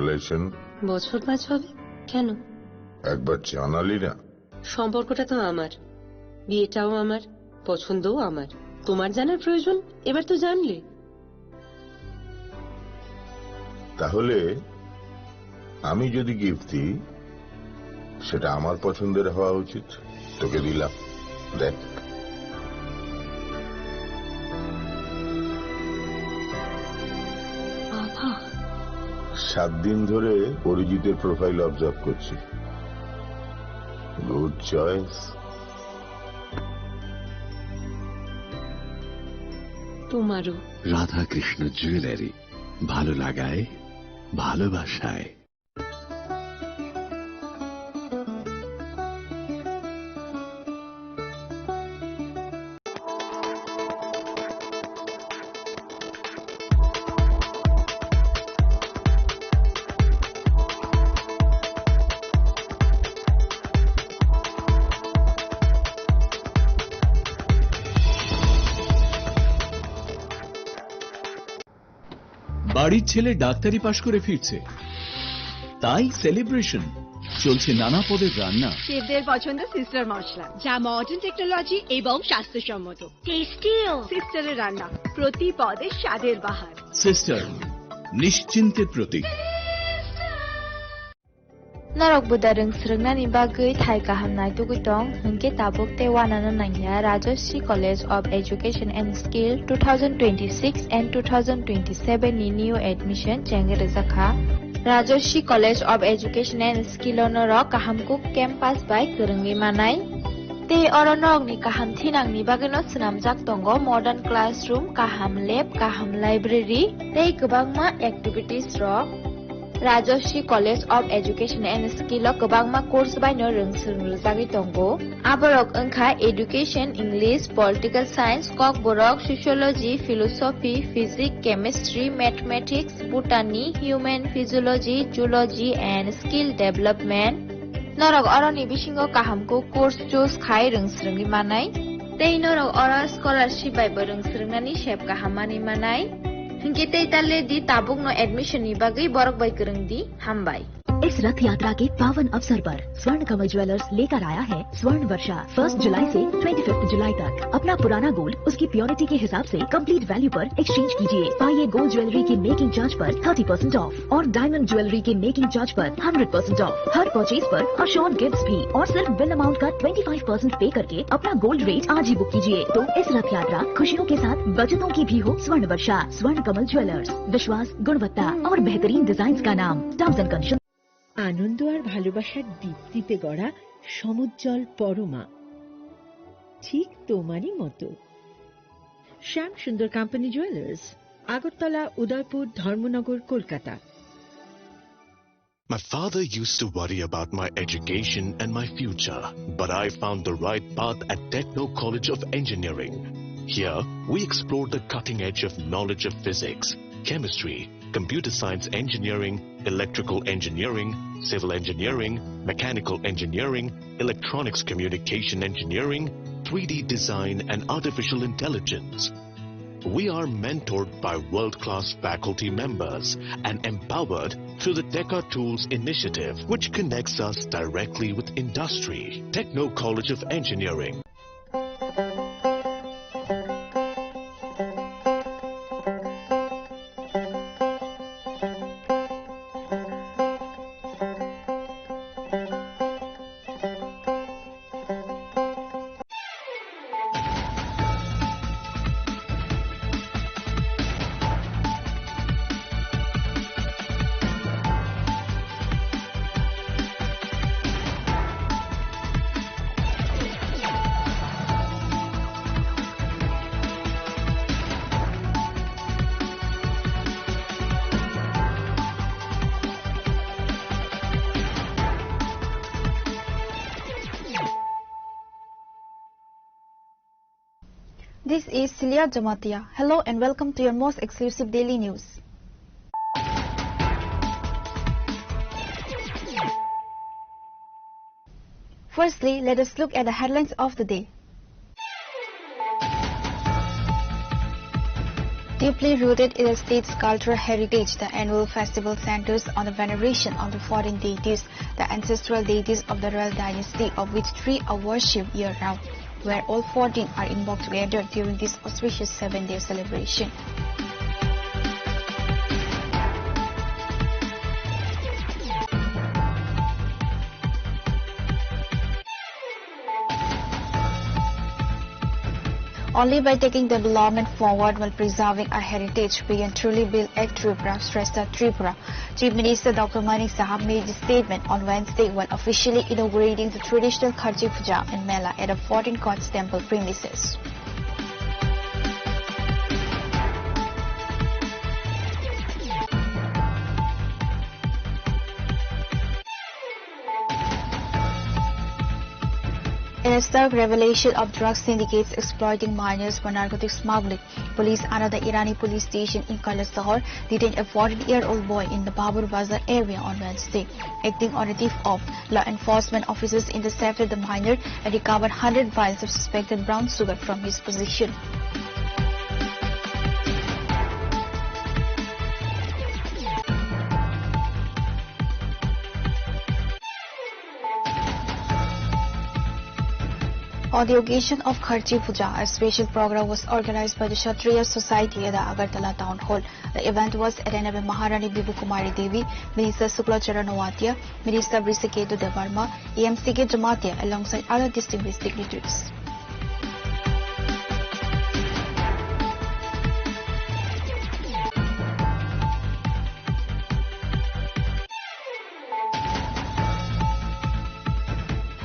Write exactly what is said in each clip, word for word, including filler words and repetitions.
রিলেশন? বছর পাঁচ হবে। কেন? একবার জানালি না। সম্পর্কটা তো আমার, বিয়েটাও আমার, পছন্দও আমার। তোমার জানার প্রয়োজন? এবার তো জানলে। তাহলে আমি যদি গিফট দিই, সেটা আমার পছন্দের হওয়া উচিত। তোকে দিলাম, দেখ। বাবা। সাত দিন ধরে অরিজিতের প্রোফাইল অবজার্ভ করছি। Good choice. তোমারও। রাধাকৃষ্ণ জুয়েলারি, ভালো লাগায়, ভালোবাসায়। বাড়ির ছেলে ডাক্তারি পাশ করে ফিরছে, তাই সেলিব্রেশন। চলছে নানা পদের রান্না। শেফদের পছন্দ সিস্টার মশলা, যা মডার্ন টেকনোলজি এবং স্বাস্থ্যসম্মত। টেস্টিও। সিস্টারের রান্না, প্রতি পদে স্বাদের বাহার। সিস্টার, নিশ্চিন্তের প্রতীক। Norok buda rwng swrwngnani bagwi thai kaham naitugwi tong, hwnkhe tabuk tei uanano nangya Rajashree College of Education and Skill two thousand twenty-six and two thousand twenty-seven ni new admission chengwi rwjakha. Rajashree College of Education and Skill o norok kaham kuk campus bai kwrwngwi manai. Tei oro norokni kaham thinangni bagwino swnamjak tongo modern classroom, kaham lab, kaham library tei kwbangma activities rok. Rajashree College of Education and Skill o kwbangma course bai no rwng swrwng rwjagwi tongo. Aborok wngkha Education, English, Political Science, Kokborok, Sociology, Philosophy, Physics, Chemistry, Mathematics, Botany, Human Physiology, Zoology and Skill Development. Norok oroni bisingo kaham kuk course choose khai rwng swrwngwi manai. Tei norok oro scholarship bai bo rwng swrwngnani sep kaham manwi manai. Hinkhe tei ta le di, tabukno admission ni bagwi borok bai kwrwng di. Hambai. इस रथ यात्रा के पावन अवसर पर स्वर्ण कमल ज्वेलर्स लेकर आया है स्वर्ण वर्षा। फर्स्ट जुलाई से ट्वेंटी फिफ्थ जुलाई तक अपना पुराना गोल्ड उसकी प्योरिटी के हिसाब से कंप्लीट वैल्यू पर एक्सचेंज कीजिए। पाइए गोल्ड ज्वेलरी के मेकिंग चार्ज पर थर्टी परसेंट ऑफ और डायमंड ज्वेलरी के मेकिंग चार्ज पर हंड्रेड परसेंट ऑफ। हर परचेज पर अश्योर्ड गिफ्ट्स भी और सिर्फ बिल अमाउंट का ट्वेंटी फ़ाइव परसेंट पे करके अपना गोल्ड रेट आज ही बुक कीजिए। तो इस रथ यात्रा खुशियों के साथ बचतों की भी हो। स्वर्ण वर्षा, स्वर्ण कमल ज्वेलर्स, विश्वास, गुणवत्ता और बेहतरीन डिजाइन का नाम। Terms and condition. আনন্দ আর ভালোবাসার দীপ্তিতে গড়া সমুজ্জ্বল পরমা, ঠিক তোমারই মতো। শ্যাম সুন্দর কোম্পানি জুয়েলার্স, আগরতলা, উদয়পুর, ধর্মনগর, Kolkata. My father used to worry about my education and my future, but I found the right path at Techno College of Engineering. Here, we explore the cutting edge of knowledge of physics, chemistry, computer science engineering, electrical engineering, civil engineering, mechanical engineering, electronics communication engineering, three D design, and artificial intelligence. We are mentored by world-class faculty members and empowered through the Teka Tools initiative, which connects us directly with industry. Techno College of Engineering. This is Celia Jamatia. Hello and welcome to your most exclusive daily news. Firstly, let us look at the headlines of the day. Deeply rooted in the state's cultural heritage, the annual festival centers on the veneration of the fourteen deities, the ancestral deities of the royal dynasty, of which three are worshipped year-round, where all fourteen are invoked together during this auspicious seven-day celebration. Only by taking development forward while preserving our heritage, we can truly build a Tripura Shrestha Tripura. Chief Minister Doctor Manik Saha made this statement on Wednesday while officially inaugurating the traditional Kharchi Puja and Mela at the fourteen Ghats temple premises. In a stark revelation of drug syndicates exploiting minors for narcotic smuggling, police under the Irani police station in Kailasahar detained a fourteen-year-old boy in the Babur Bazar area on Wednesday. Acting on a tip-off, law enforcement officers intercepted the minor and recovered hundred vials of suspected brown sugar from his possession. On the occasion of Kharchi Puja, a special program was organized by the Kshatriya Society at the Agartala Town Hall. The event was attended by Maharani Bibhu Kumari Devi, Minister Shukla Charan Noatia, Minister Hrishi Ketu Debbarma, E M C K Jamatia, alongside other distinguished dignitaries.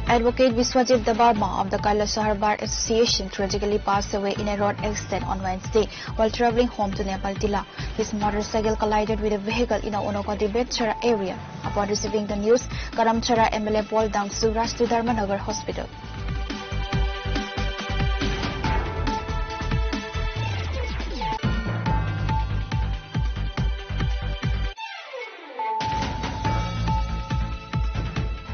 Advocate Biswajit Debbarma of the Kailasahar Bar Association tragically passed away in a road accident on Wednesday while traveling home to Nepal Tila. His motorcycle collided with a vehicle in the Unakoti Betchara area. Upon receiving the news, Karamchara M L A Paul Dangsu rushed to Dharmanagar Hospital.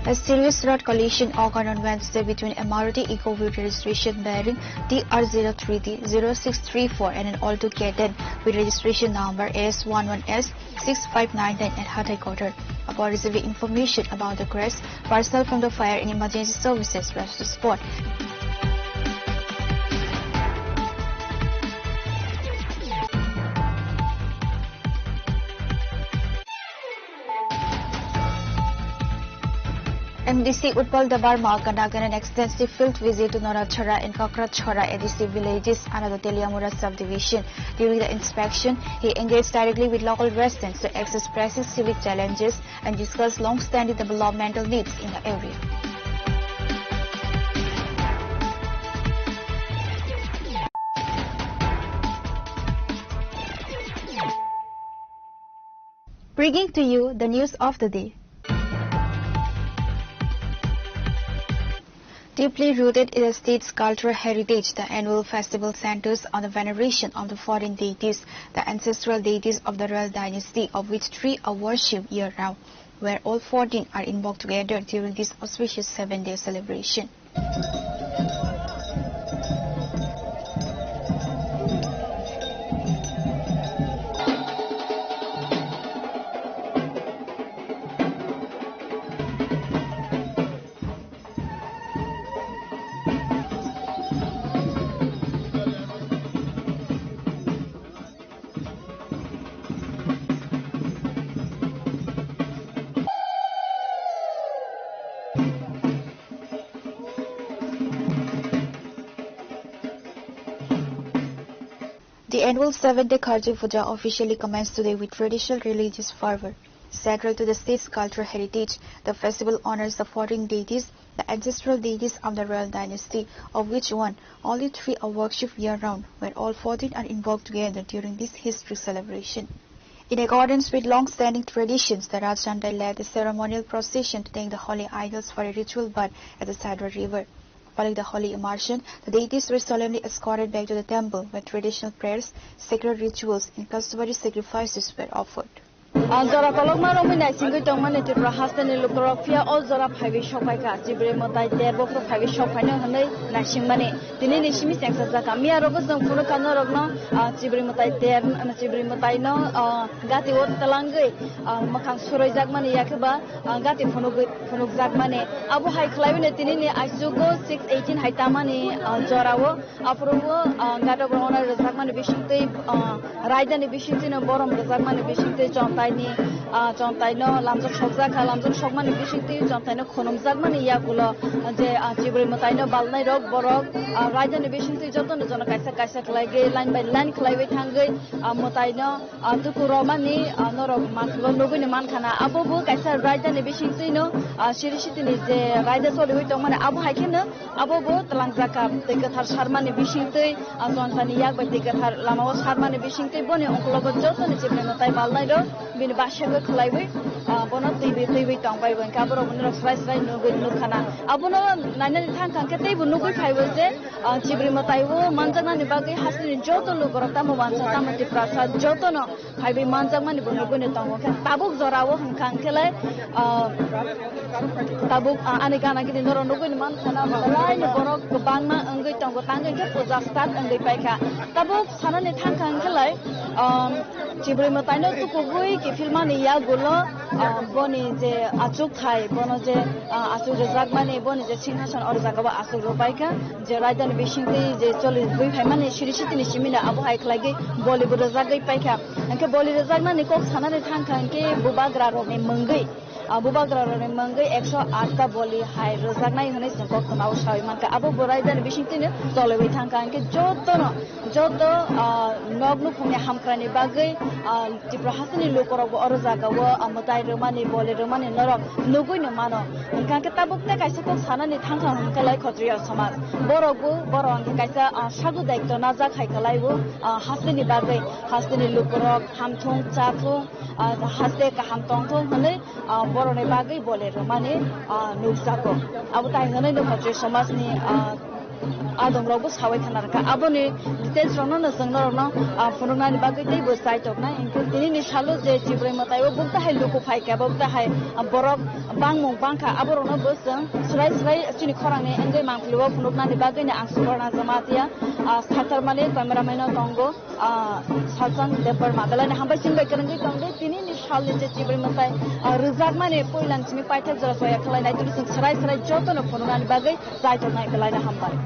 A serious road collision occurred on Wednesday between a Maruti Eeco with registration bearing T R zero three D zero six three four and an Alto K ten with registration number S one one S six five nine nine at Hathai Kotor. Upon receiving information about the crash, personnel from the fire and emergency services rushed to the spot. M D C Utpal Debbarma conducted an extensive field visit to Norachhara and Kakrachhara A D C villages under the Teliamura subdivision. During the inspection, he engaged directly with local residents to assess pressing civic challenges and discuss long-standing developmental needs in the area. Bringing to you the news of the day. Deeply rooted in the state's cultural heritage, the annual festival centers on the veneration of the fourteen deities, the ancestral deities of the royal dynasty, of which three are worshipped year-round, where all fourteen are invoked together during this auspicious seven-day celebration. The annual seven-day Kharchi Puja officially commenced today with traditional religious fervor. Central to the state's cultural heritage, the festival honors the fourteen deities, the ancestral deities of the royal dynasty, of which one, only three are worshipped year-round, where all fourteen are invoked together during this historic celebration. In accordance with long-standing traditions, the Raj Jandai led a ceremonial procession to thank the holy idols for a ritual bath at the Sadra River. Following the holy immersion, the deities were solemnly escorted back to the temple, where traditional prayers, sacred rituals, and customary sacrifices were offered. Ah, jora kolokma romwi naisingwi tongmani Tripura hasteni lukurok, phiya o jora phaiwi sokphaikha, Chibri mwtai ter bokhorok phaiwi sokphaino hwnwi naisingmani. Tini ni simi chengsa jaka. Miya rogo chwng phunukha norokno, ah, Chibri mwtai ter, Chibri mwtaino, ah, gati o twlangwi, ah, mwkhang suraijakmani yakhe ba, ah, gati phunugwi, phunukjakmani. Abo hai khlaiwino tini ni aichugo six eighteen hai tamani, ah, jorao. Aphuru o, ah, gatok rogno rwjakmani bisingtwi, ah, raidani bisingtwino borom rwjakmani bisingtwi chontaini, ah, chontaino lamjak sokjakha, lamjak sokmani bisingtwi chontaino khunumjakmani yagulo je, ah, Chibri mwtaino balnairok borok, ah, raidani bisingtwi jotono jono kaisa kaisa khlaigwi line by line khlaiwi thangwi, ah, mwtaino, ah, tuku romani, ah, norok mathugo nugwino mankhana. Abobo kaisa raidani bisingtwino, ah, siri sitini je raida choliwi tongmani abo hai kheno Abo bo twlangjak kha, twi kwthar sarmani bisingtwi, ah, chontaini yak bai twi kwthar lamao sarmani bisingtwi boni ongkologo jotoni Chibri mwtai balnairok bini basego khwlaiwi, ah, bono twiwi twiwi tongbai bo, hwnkhe aborok boni rok srai srai nugwi nukhana. Abono nainani thang thang khe teibo nugwi phaibo je, ah, Chibri mwtai o manjaknani bagwi hasteni joto lukurok tamo wansa tamo Tiprasa jotono phaiwi manjakmani bo nugwino tongo. Khe tabuk jorao hwnkha hwnkhe lai, ah, tabuk, ah, ani gana gini norok nugwino mankha na, belaino borok kwbangma wngwi tongo, tangwi khe puja start wngwi paikha. Tabuk sanani thangkha hwnkhe lai, um, Chibri mwtaino tukugwi kiphilmani yagulo, ah, boni je achukthai, bono je, ah, achuk rwjakmani, boni je singhasan o rwjak abo achuk rwbaikha. Je raidani bisingtwi je choli bui phaimani siri sitini simino abo hai khlaigwi boli bo rwjagwi paikha. Hwnkhe boli rwjaknani kok sanani thangkha hwnkhe bubagra rokni mwngwi, ah, bubagra rokni mwngwi ekso atta boli hai rwjaknai hwnwi chwng kok khwnao sawi mankha. Abo bo raidani bisingtwino choliwi thangkha hwnkhe jotono, joto, ah, nok nukhungni hamkrani bagwi, ah, Tripura hasteni lukurokbo oro jagao, ah, mwtai rwmani, boli rwmani norok nugwino mano. Hwnkha khe tabuk tei kaisa kok sanani thangkha hwnkhe lai Khotriya somaj. Borokbo, borok hwnkhe kaisa, ah, sagu daityo najak hai kwlaibo, ah, hasteni bagwi, hasteni lukurok hamthung, chathung, ah, haste kaham tongthung hwnwi, ah, borokni bagwi boli rwmani, ah, nukjago. Abo tai hwnwi no Khotriya somajni, ah, adongrokbo sawi khna rwkha. Aboni details rokno no chwng norokno, ah, phunuknani bagwi teibo chai toknai. Hwnkhe tinini salo je Chibri mwtai o bukta hai luku phaikha, bukta hai, ah, borok bangmung bangkha, aborokno bo chwng swrai swrai chini khorangni wngwi mangpili o phunuknani bagwino ang Subarna Jamatia, ah, saktarmani cameraman no tongo. Ah, Salchang Debbarma belai ni hambai chwng bai kwrwngwi tong di. Tini ni sal ni je Chibri mwtai, ah, rwjakmani puilan simi paithak jora soya khlai nai tini chwng swrai swrai joto no phunuknani bagwi chai tongnai belai ni hambai.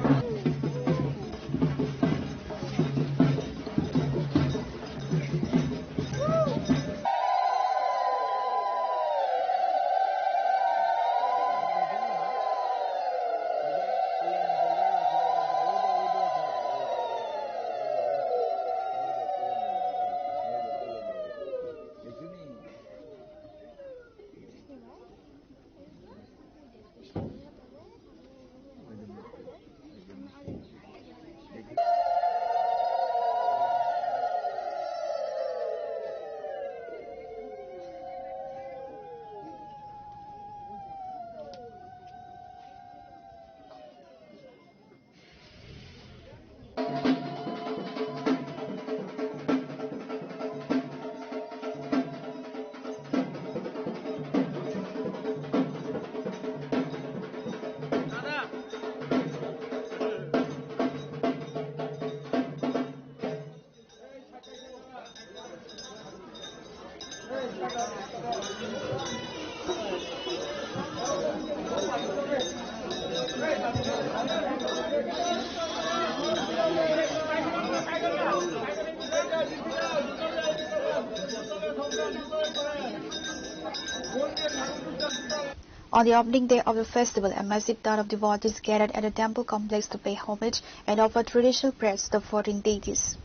On the opening day of the festival, a massive crowd of devotees gathered at the temple complex to pay homage and offer traditional prayers to the fourteen deities.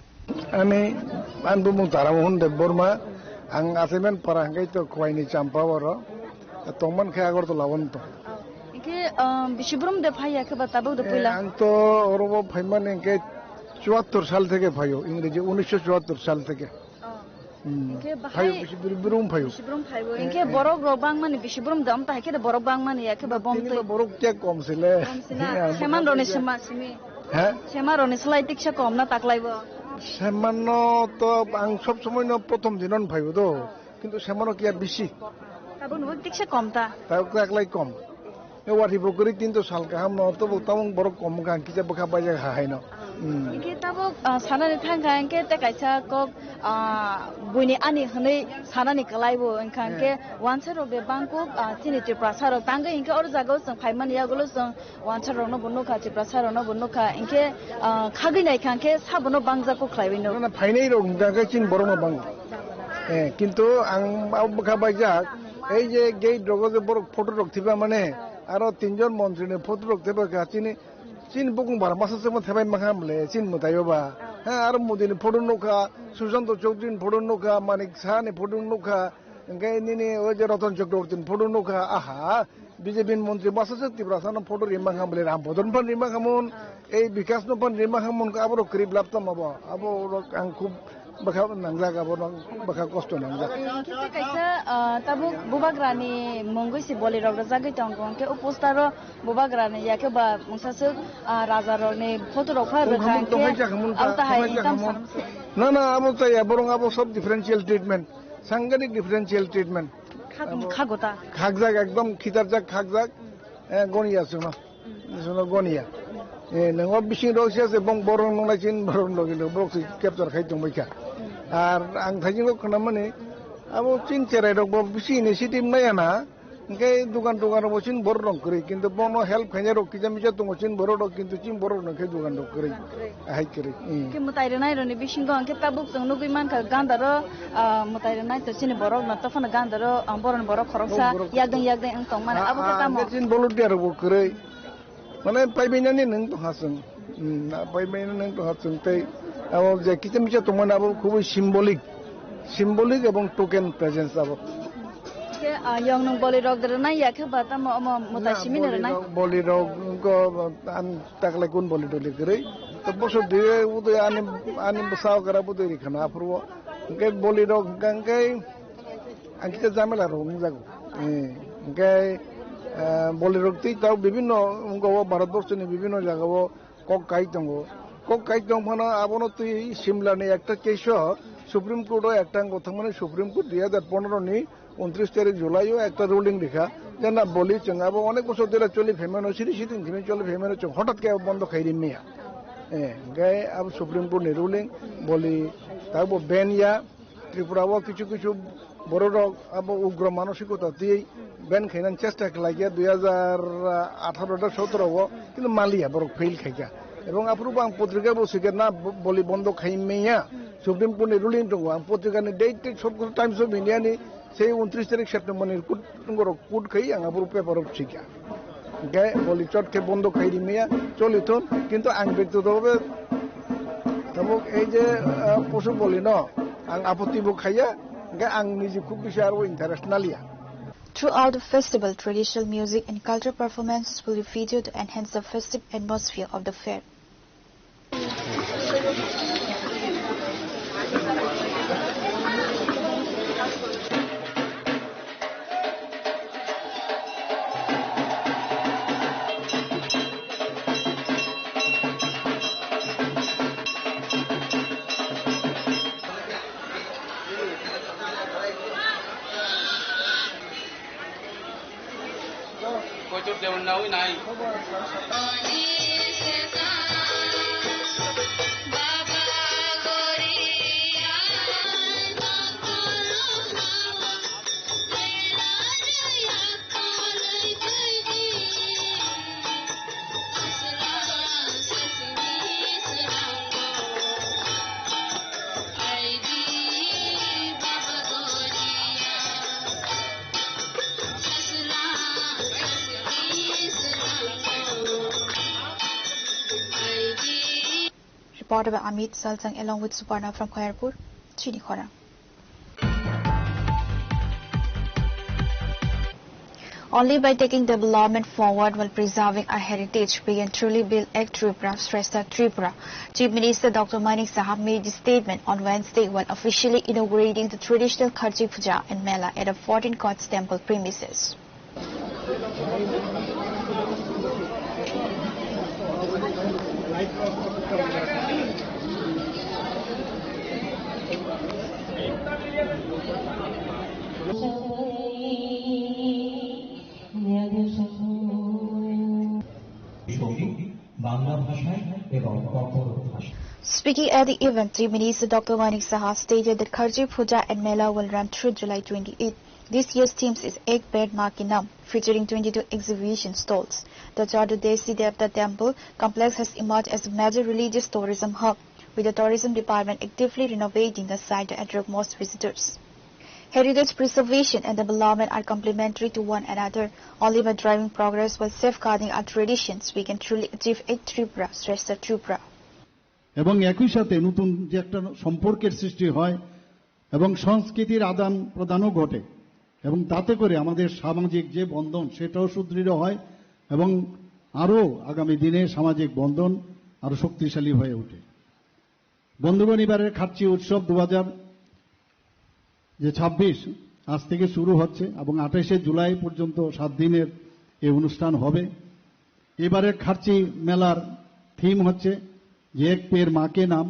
Ani, ani bumung Taramo Hun Debbarma, ang Asaiman para hwnkhe to Khwaini Champa oro, tongman khe Agartala o tong. Hwnkhe, um, bisi brum de phai ya khe ba tabuk de Eh, puila? Ang to oro bo phaimani hwnkhe chwattor sal theke phaio, Ingreji unisho chwattor sal theke. Oh. Hmm. Hwnkhe bahai Phaio, bisi brum, brum phaio. Bisi brum phaibo. Eh, Hwnkhe eh. Borok rok bangmani bisi brum de, amta hai khe de borok bangmani ya khe ba bom Tini twi. Ba borok khe kom sile. Kom sina. Eh, Seman roni borok sema simi. He? Seman roni slai tiksa kom na taklai bo. Seman no to ang sob somoi no prothom din no phaio do. Oh. Kintu semano kiya bisi. Tabuk nubo tikse kom ta? Tabuk taklai kom. E wati bo kwrwi tinto sal kaham no, tobo tamung borok kom wngkha, ang kisa bwkha baijak ha haino. Hmm. Hingke tabuk, ah, sanani thangkha, hingke tei kaisa kok, ah, buini ani hwnwi sanani kwlaibo wngkha, hingke wansa rok de bangkuk, ah, chini Tiprasa rok tangwi hingke oro jagao chwng phaimani yagulo chwng Wansa rokno bo nukha, Tiprasa rokno bo nukha, hinkhe, ah, khagwi naikha hinkhe sabono bangjak kok khlaiwi nuk. Na, na, phainai rok hingkha khe chini borokno bango. Eh, kintu ang abo bwkha baijak, ei je gate rogo je borok photo rok thiba mane, aro tinjon montri ni photo rok thiba kha chini, chini bukung bara masa se mo thebai mangha mle, chini mwtaio ba. Ha, aro Modi ni photo nukha, Sushanta Chowdhury ni photo nukha, Manik Saha ni photo nukha, hinkhe nini o je Ratan Chakraborty ni photo nukha, aha, B J P ni montri bwsajwk Tiprasa no photo rima kha bwle Ram Bodon phan rima kha mun, ei Bikas no phan rima kha mun, abo rok kwrwi blap tamo bo, abo rok ang khub bwkha nangjak, abo rok bwkha kosto nangjak. Kisa kaisa, ah, tabuk bubagra ni mungwi si boli rok rwjagwi tongo, hwnkhe o poster o bubagra ni yakhe ba mungsaswk, ah, raja rok ni photo rok pha rwkha, hwnkhe abo tahai tongkha mun. Na, na, abo chaya, borong abo sob differential treatment, sangadik differential treatment. Khak-, khagota. Khakjak, ekdom khitarjak, khakjak. Eh, goniya chwngno. Chwngno goniya. Eh, nwngo bising rok se, se bong borok nwngnai chin borok logi lo, borok se capture khai tongbai kha. Ar ang thajingo khwnamani, abo chin cherai rok bo bisi initiative maya na. Hingke dukan, dukan rok bo chin borok rok kwrwi, kintu bono help khainai rok kisa misa tongo chin borok rok, kintu chin borok rok khe dukan rok kwrwi. Ahai kwrwi. Hmm. Khe mwtai rwnai rokni bisingo hwnkhe tabuk chwng nugwi mankha gandaro, ah, mwtai rwnai to chini borok no, tophano gandaro, ah, borokni borok khoroksa yakdeng yakdeng wng tongmani, abo khe tamo? Hwnkhe chini volunteer rokbo kwrwi. Mane paibainani nwng tongha chwng. Hmm, na paibainani nwng tongha chwng tei abo je kisa misa tongmani abo khubui symbolic. Symbolic ebong token presence abo. Khe, ah, yong nwng boli rok de rwnai ya khe ba tamo omo mwtai simi ni rwnai? Boli rok, boli rok wngkha, ang taklai kun boli toli kwrwi. To bosor diye udui ani, ani bwsa okra budui rikha na aphuru o. Hwnkhe boli rok hwnkha hwnkhe ang kisa jamela rok wngjago. Eh, hwnkhe, eh, boli rok twi tabuk bibinno wngkha o Bharat borso ni bibinno jaga o kok kai tongo. Kok kai tong phano abono twi Simla ni ekta case o Supreme Court o ekta wngkha thangmani Supreme Court dui hajar pondro ni untris tarik July o ekta ruling rikha, je na boli chwng abo onek bosor dhori choli phaimano, siri siri hwnkheno choli phaimano, chwng hotat khe abo bondo khai rimya. Eh, hwnkhe abo Supreme Court ni ruling, boli tabuk bo ban ya, Tripura o kichu kichu borok rok abo ugro manosikota twi ban khainani chesta khlaikha dui hajar atharo da sotoro o, kintu maliya borok fail khaikha. Ebong aphuru bo ang potrika bo swikha na bo-, boli bondo khai manya, Supreme Court ni ruling tongo, ang potrika ni date, Times of India ni Sei untris tarik September ni kut, ngorok kut khai ang aphuru paper o sikha. Hingke boli chot khe bondo khai rimaya choli thun, kintu ang bektigoto bhabe tabuk ei je, ah, posu boli no ang apotti bo khaiya, hingke ang niji khub bisi aro interest naliya. Throughout the festival, traditional music and cultural performances will be featured to enhance the festive atmosphere of the fair. Kochur dewan nawi nai. Reported by Amit Salsang along with Suparna from Khairpur, Chini Khorang. Only by taking development forward while preserving our heritage, we can truly build Ek Tripura, Shrestha Tripura. Chief Minister Doctor Manik Saha made this statement on Wednesday while officially inaugurating the traditional Kharchi Puja and Mela at the fourteen Courts Temple premises. সঙ্গীত বাংলা ভাষায় এবং ককবরক ভাষায়। Speaking at the event, Chief Minister Doctor Manik Saha stated that Kharchi Puja and Mela will run through July twenty-eighth. This year's theme is Ek Ped Maa Ke Naam, featuring twenty-two exhibition stalls. The Chatudeshi Devta Temple complex has emerged as a major religious tourism hub, with the tourism department actively renovating the site to attract more visitors. Heritage preservation and development are complementary to one another. Only by driving progress while safeguarding our traditions, we can truly achieve a Tripura, Shrestha Tripura. এবং একই সাথে নতুন যে একটা সম্পর্কের সৃষ্টি হয় এবং সংস্কৃতির আদান প্রদানও ঘটে এবং তাতে করে আমাদের সামাজিক যে বন্ধন সেটাও সুদৃঢ় হয় এবং আরও আগামী দিনে সামাজিক বন্ধন আরও শক্তিশালী হয়ে ওঠে। বন্ধুগণ, এবারের খার্চি উৎসব দু হাজার যে ছাব্বিশ, আজ থেকে শুরু হচ্ছে এবং আঠাশে জুলাই পর্যন্ত সাত দিনের এই অনুষ্ঠান হবে। এবারের খার্চি মেলার থিম হচ্ছে যে এক পের মাকে নাম।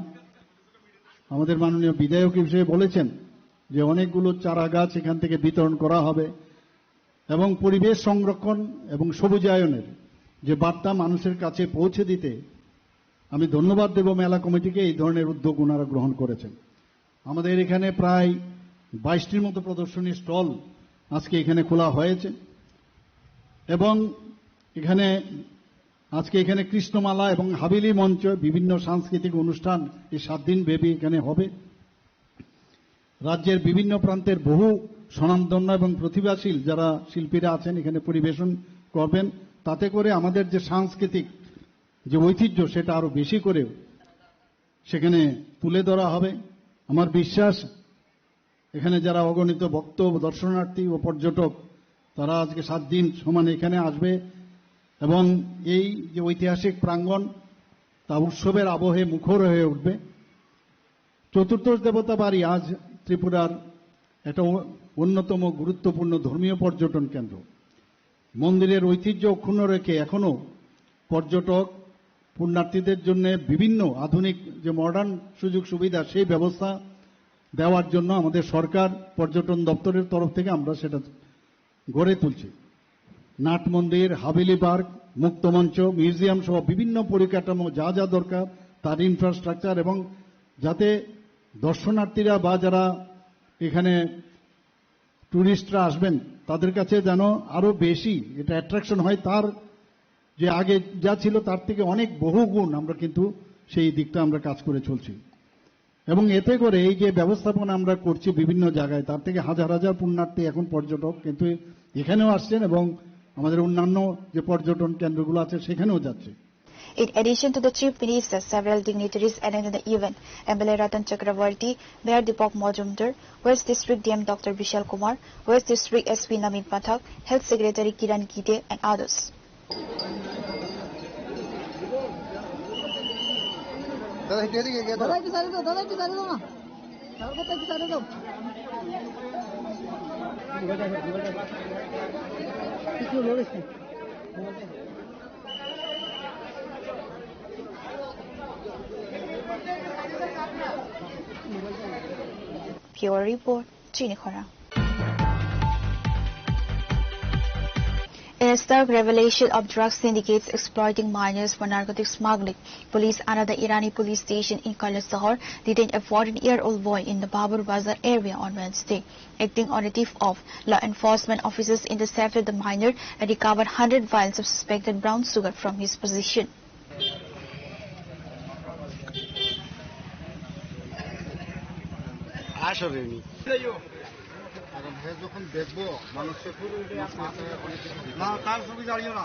আমাদের মাননীয় বিধায়ক হিসেবে বলেছেন যে অনেকগুলো চারা গাছ এখান থেকে বিতরণ করা হবে এবং পরিবেশ সংরক্ষণ এবং সবুজায়নের যে বার্তা মানুষের কাছে পৌঁছে দিতে আমি ধন্যবাদ দেব মেলা কমিটিকে, এই ধরনের উদ্যোগ ওনারা গ্রহণ করেছেন। আমাদের এখানে প্রায় বাইশটির মতো প্রদর্শনী স্টল আজকে এখানে খোলা হয়েছে এবং এখানে আজকে এখানে কৃষ্ণমালা এবং হাবিলি মঞ্চ বিভিন্ন সাংস্কৃতিক অনুষ্ঠান এই সাত দিন ব্যাপী এখানে হবে। রাজ্যের বিভিন্ন প্রান্তের বহু স্বনামধন্য এবং প্রতিভাশীল যারা শিল্পীরা আছেন এখানে পরিবেশন করবেন, তাতে করে আমাদের যে সাংস্কৃতিক যে ঐতিহ্য সেটা আরো বেশি করে সেখানে তুলে ধরা হবে। আমার বিশ্বাস এখানে যারা অগণিত ভক্ত, দর্শনার্থী ও পর্যটক তারা আজকে সাত দিন সমান এখানে আসবে এবং এই যে ঐতিহাসিক প্রাঙ্গণ তা উৎসবের আবহে মুখর হয়ে উঠবে। চতুর্দশ দেবতা বাড়ি আজ ত্রিপুরার একটা অ-, অন্যতম গুরুত্বপূর্ণ ধর্মীয় পর্যটন কেন্দ্র। মন্দিরের ঐতিহ্য অক্ষুণ্ণ রেখে এখনো পর্যটক, পুণ্যার্থীদের জন্য বিভিন্ন আধুনিক যে মডার্ন সুযোগ সুবিধা, সেই ব্যবস্থা দেওয়ার জন্য আমাদের সরকার পর্যটন দপ্তরের তরফ থেকে আমরা সেটা গড়ে তুলছি। নাট মন্দির, হাভেলি পার্ক, মুক্তমঞ্চ, মিউজিয়াম সহ বিভিন্ন পরিকাঠামো যা যা দরকার তার ইনফ্রাস্ট্রাকচার এবং যাতে দর্শনার্থীরা বা যারা এখানে টুরিস্টরা আসবেন তাদের কাছে যেন আরো বেশি এটা অ্যাট্রাকশন হয়, তার যে আগে যা ছিল তার থেকে অনেক বহু গুণ আমরা কিন্তু সেই দিকটা আমরা কাজ করে চলছি। এবং এতে করে এই যে ব্যবস্থাপনা আমরা করছি বিভিন্ন জায়গায়, তার থেকে হাজার হাজার পুণ্যার্থী এখন পর্যটক কিন্তু এখানেও আসছেন এবং আমাদের অন্যান্য যে পর্যটন কেন্দ্রগুলো আছে সেখানেও যাচ্ছে। In addition to the Chief Minister, several dignitaries attended the event. M L A Ratan Chakravarti, Mayor Deepak Majumdar, West District D M Doctor Bishal Kumar, West District S P Navin Pathak, Health Secretary Kiran Gite, and others. দাদা, একটু এদিকে এগিয়ে দাও। দাদা, একটু সাইডে দাও, দাদা, একটু সাইডে দাও না। দাদা, একটু সাইডে দাও। একটু লড়িস না। Bureau Report, Chini Khorang. In a stark revelation of drug syndicates exploiting minors for narcotic smuggling, police under the Irani police station in Kailasahar detained a fourteen-year-old boy in the Babur Bazar area on Wednesday. Acting on a tip-off, law enforcement officers intercepted the minor and recovered hundred vials of suspected brown sugar from his possession. আসলে নি। কারণ হে যখন দেখবো, মানুষের না, তার ছবি দাঁড়িয়ে না।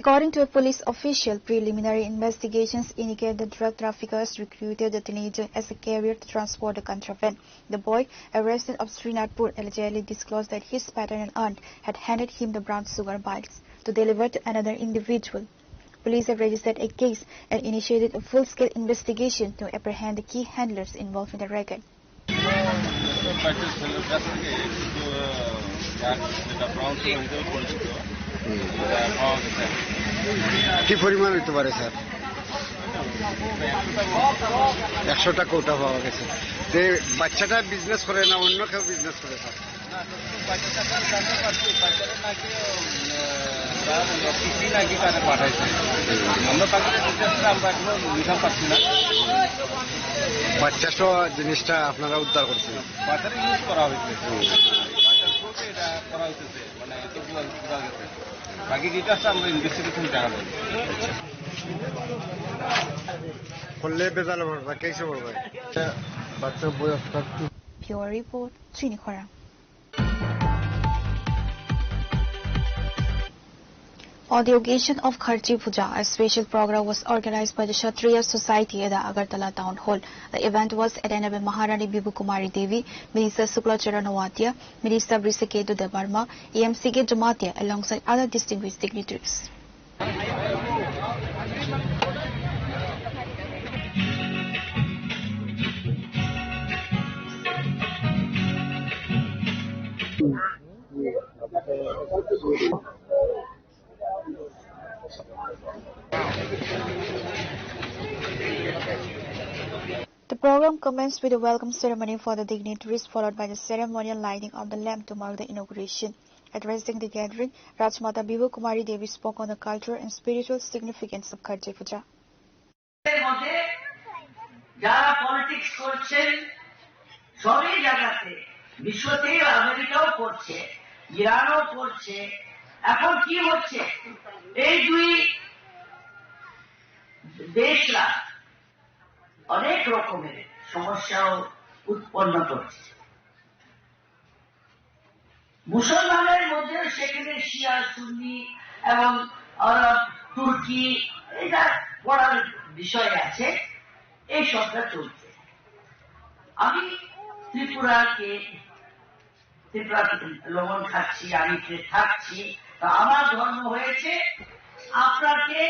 According to a police official, preliminary investigations indicate the drug traffickers recruited the teenager as a carrier to transport the contraband. The boy, a resident of Srinathpur, allegedly disclosed that his paternal aunt had handed him the brown sugar vials to deliver to another individual. Police have registered a case and initiated a full-scale investigation to apprehend the key handlers involved in the racket. একটা ছেলের কাছ থেকে একটু, আহ, যার যেটা brown sugar হিসেবে পরিচিত, সেটা পাওয়া গেছে। কি পরিমাণ হইতে পারে, স্যার? একশোটা কৌটা পাওয়া গেছে। যে বাচ্চাটা বিজনেস করে না অন্য কেউ বিজনেস করে, স্যার? না, তো বাচ্চাটা তো জানতে পারছি, বাচ্চাটা নাকি, উম, আহ, তার পিসি নাকি তারা পাঠাইছে। আমরা তাকে জিজ্ঞাসা করে আমরা এখনো নিতে পারছি না। বাচ্চা সহ জিনিসটা আপনারা উদ্ধার করছেন? বাচ্চাটা ইউজ করা হয়েছে। বাচ্চার থ্রুতে এটা করা হয়েছে, মানে এত বোঝা, বোঝা গেছে। বাকি ডিটেলসটা আমরা ইনভেস্টিগেশন জানাবো। করলে ভেজাল হবে, বাচ্চা কিছু বলবে। বাচ্চা বয়স তার কি? Bureau report, Chini Khorang. On the occasion of Kharchi Puja, a special program was organized by the Kshatriya Society at the Agartala Town Hall. The event was attended by Maharani Bibhu Kumari Devi, Minister Sukla Charan Noatia, Minister Hrishi Ketu Debbarma, A M C K Jamatia, alongside other distinguished dignitaries. The program commenced with a welcome ceremony for the dignitaries, followed by the ceremonial lighting of the lamp to mark the inauguration. Addressing the gathering, Rajmata Bibhu Kumari Devi spoke on the cultural and spiritual significance of Kharchi Puja. এর মধ্যে যারা পলিটিক্স করছেন সবই জায়গাতে, বিশ্বতে আমেরিকাও করছে, ইরানও করছে। এখন কি হচ্ছে, এই দুই দেশরা অনেক রকমের সমস্যাও উৎপন্ন করছে। মুসলমানের মধ্যেও সেখানে শিয়া, সুন্নি এবং আরব, তুর্কি, এটা পড়ার বিষয় আছে, এই সবটা চলছে। আমি ত্রিপুরাকে, ত্রিপুরা লবণ খাচ্ছি, আমি যে থাকছি, তো আমার ধর্ম হয়েছে আপনাকে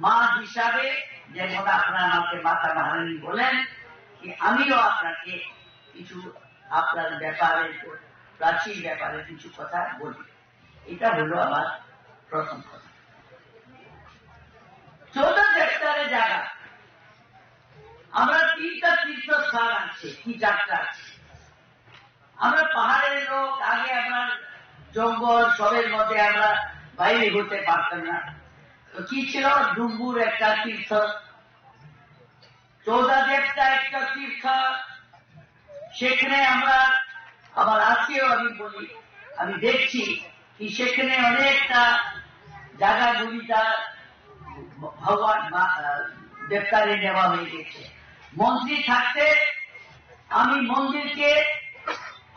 মা হিসাবে, যেমন আপনারা আমাকে মাতা মহারানী বলেন, কি আমিও আপনাকে কিছু আপনার ব্যাপারে, প্রাচীর ব্যাপারে কিছু কথা বলি। এটা হলো আমার প্রথম কথা। চৌদ্দ হেক্টরে জায়গা, আমরা তিনটা তীর্থস্থান আছে, কি যাত্রা আছে। আমরা পাহাড়ের লোক, আগে আমরা জঙ্গল সবের মধ্যে আমরা বাইরে ঘুরতে পারতাম না। তো কি ছিল, ডুম্বুর একটা তীর্থ, চৌদাদেবতা একটা তীর্থ, সেখানে আমরা আবার আজকেও আমি বলি, আমি দেখছি কি সেখানে অনেকটা জায়গাগুলিটা ভগবান মা-, আহ, দেবতারে নেওয়া হয়ে গেছে। মন্ত্রী থাকতে আমি মন্দিরকে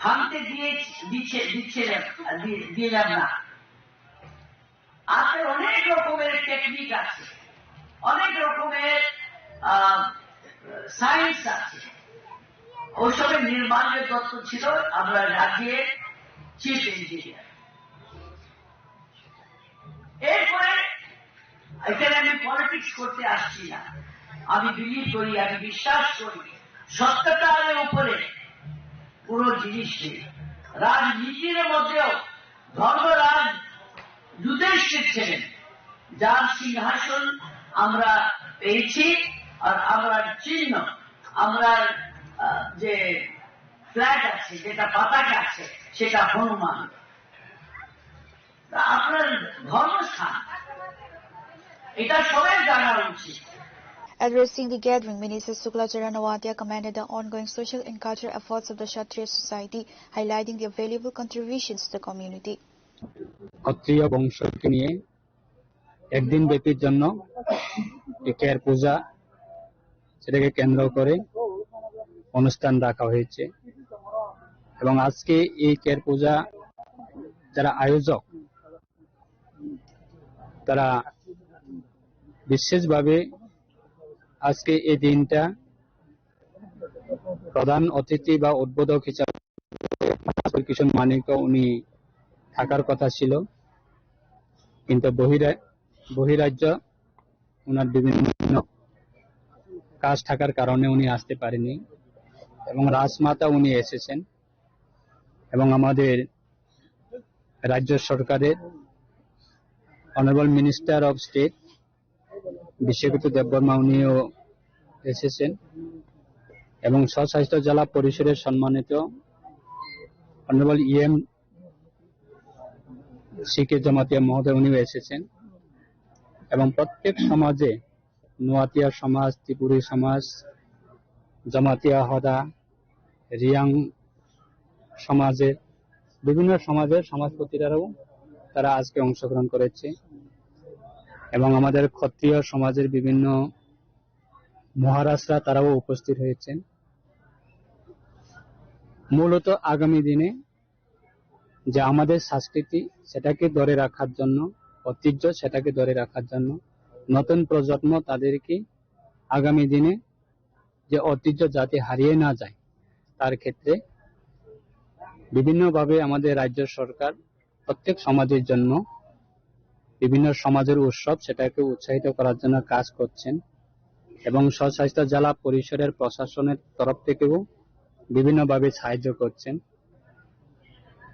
ভাঙতে দিয়ে দিচ্ছে, দিচ্ছে না, দি-, দিলাম না। আছে অনেক রকমের টেকনিক আছে, অনেক রকমের, আহ, সায়েন্স আছে। ওসবের নির্মাণের দত্ত ছিল আমরা রাজ্যের চিফ ইঞ্জিনিয়ার। এরপরে এখানে আমি পলিটিক্স করতে আসছি না। আমি বিলিভ করি, আমি বিশ্বাস করি, সত্যতার উপরে কোনো জিনিস নেই। রাজনীতির মধ্যেও ধর্মরাজ যুধিষ্ঠির ছিলেন, যার সিংহাসন আমরা পেয়েছি, আর আমরার চিহ্ন, আমরার, আহ, যে ফ্ল্যাগ আছে, যেটা পতাকা আছে, সেটা হনুমান। তা আপনার ধর্মস্থান, এটা সবাই জানা উচিত। Addressing the gathering, Minister Sukla Charan Noatia commended the ongoing social and cultural efforts of the Kshatriya Society, highlighting their valuable contributions to the community. ক্ষত্রিয় বংশকে নিয়ে একদিন ব্যাপীর জন্য এই কের পূজা, সেটাকে কেন্দ্র করে অনুষ্ঠান রাখা হয়েছে। এবং আজকে এই কের পূজা যারা আয়োজক, তারা বিশেষভাবে আজকে এই দিনটা প্রধান অতিথি বা উদ্বোধক হিসাবে কিশোর মানিক্য উনি থাকার কথা ছিল, কিন্তু বহিরা-, বহিরাজ্য ওনার বিভিন্ন কাজ থাকার কারণে উনি আসতে পারেনি। এবং রাজমাতা উনি এসেছেন এবং আমাদের রাজ্য সরকারের honourable minister of state Biswajit Debbarma উনিও এসেছেন। এবং স্বশাসিত জেলা পরিষদের সম্মানিত honourable EM C K Jamatia মহোদয়, উনিও এসেছেন। এবং প্রত্যেক সমাজে, নোয়াতিয়া সমাজ, ত্রিপুরী সমাজ, জমাতিয়া হদা, রিয়াং সমাজের, বিভিন্ন সমাজের সমাজপতিরাও তারা আজকে অংশগ্রহণ করেছে। এবং আমাদের ক্ষত্রিয় সমাজের বিভিন্ন মহারাজরা, তারাও উপস্থিত হয়েছেন। মূলত আগামী দিনে যে আমাদের সংস্কৃতি, সেটাকে ধরে রাখার জন্য, ঐতিহ্য, সেটাকে ধরে রাখার জন্য নতুন প্রজন্ম তাদেরকে আগামী দিনে যে ঐতিহ্য যাতে হারিয়ে না যায়, তার ক্ষেত্রে বিভিন্নভাবে আমাদের রাজ্য সরকার প্রত্যেক সমাজের জন্য বিভিন্ন সমাজের উৎসব, সেটাকে উৎসাহিত করার জন্য কাজ করছেন এবং স্বশাসিত জেলা পরিষদের প্রশাসনের তরফ থেকেও বিভিন্নভাবে সাহায্য করছেন।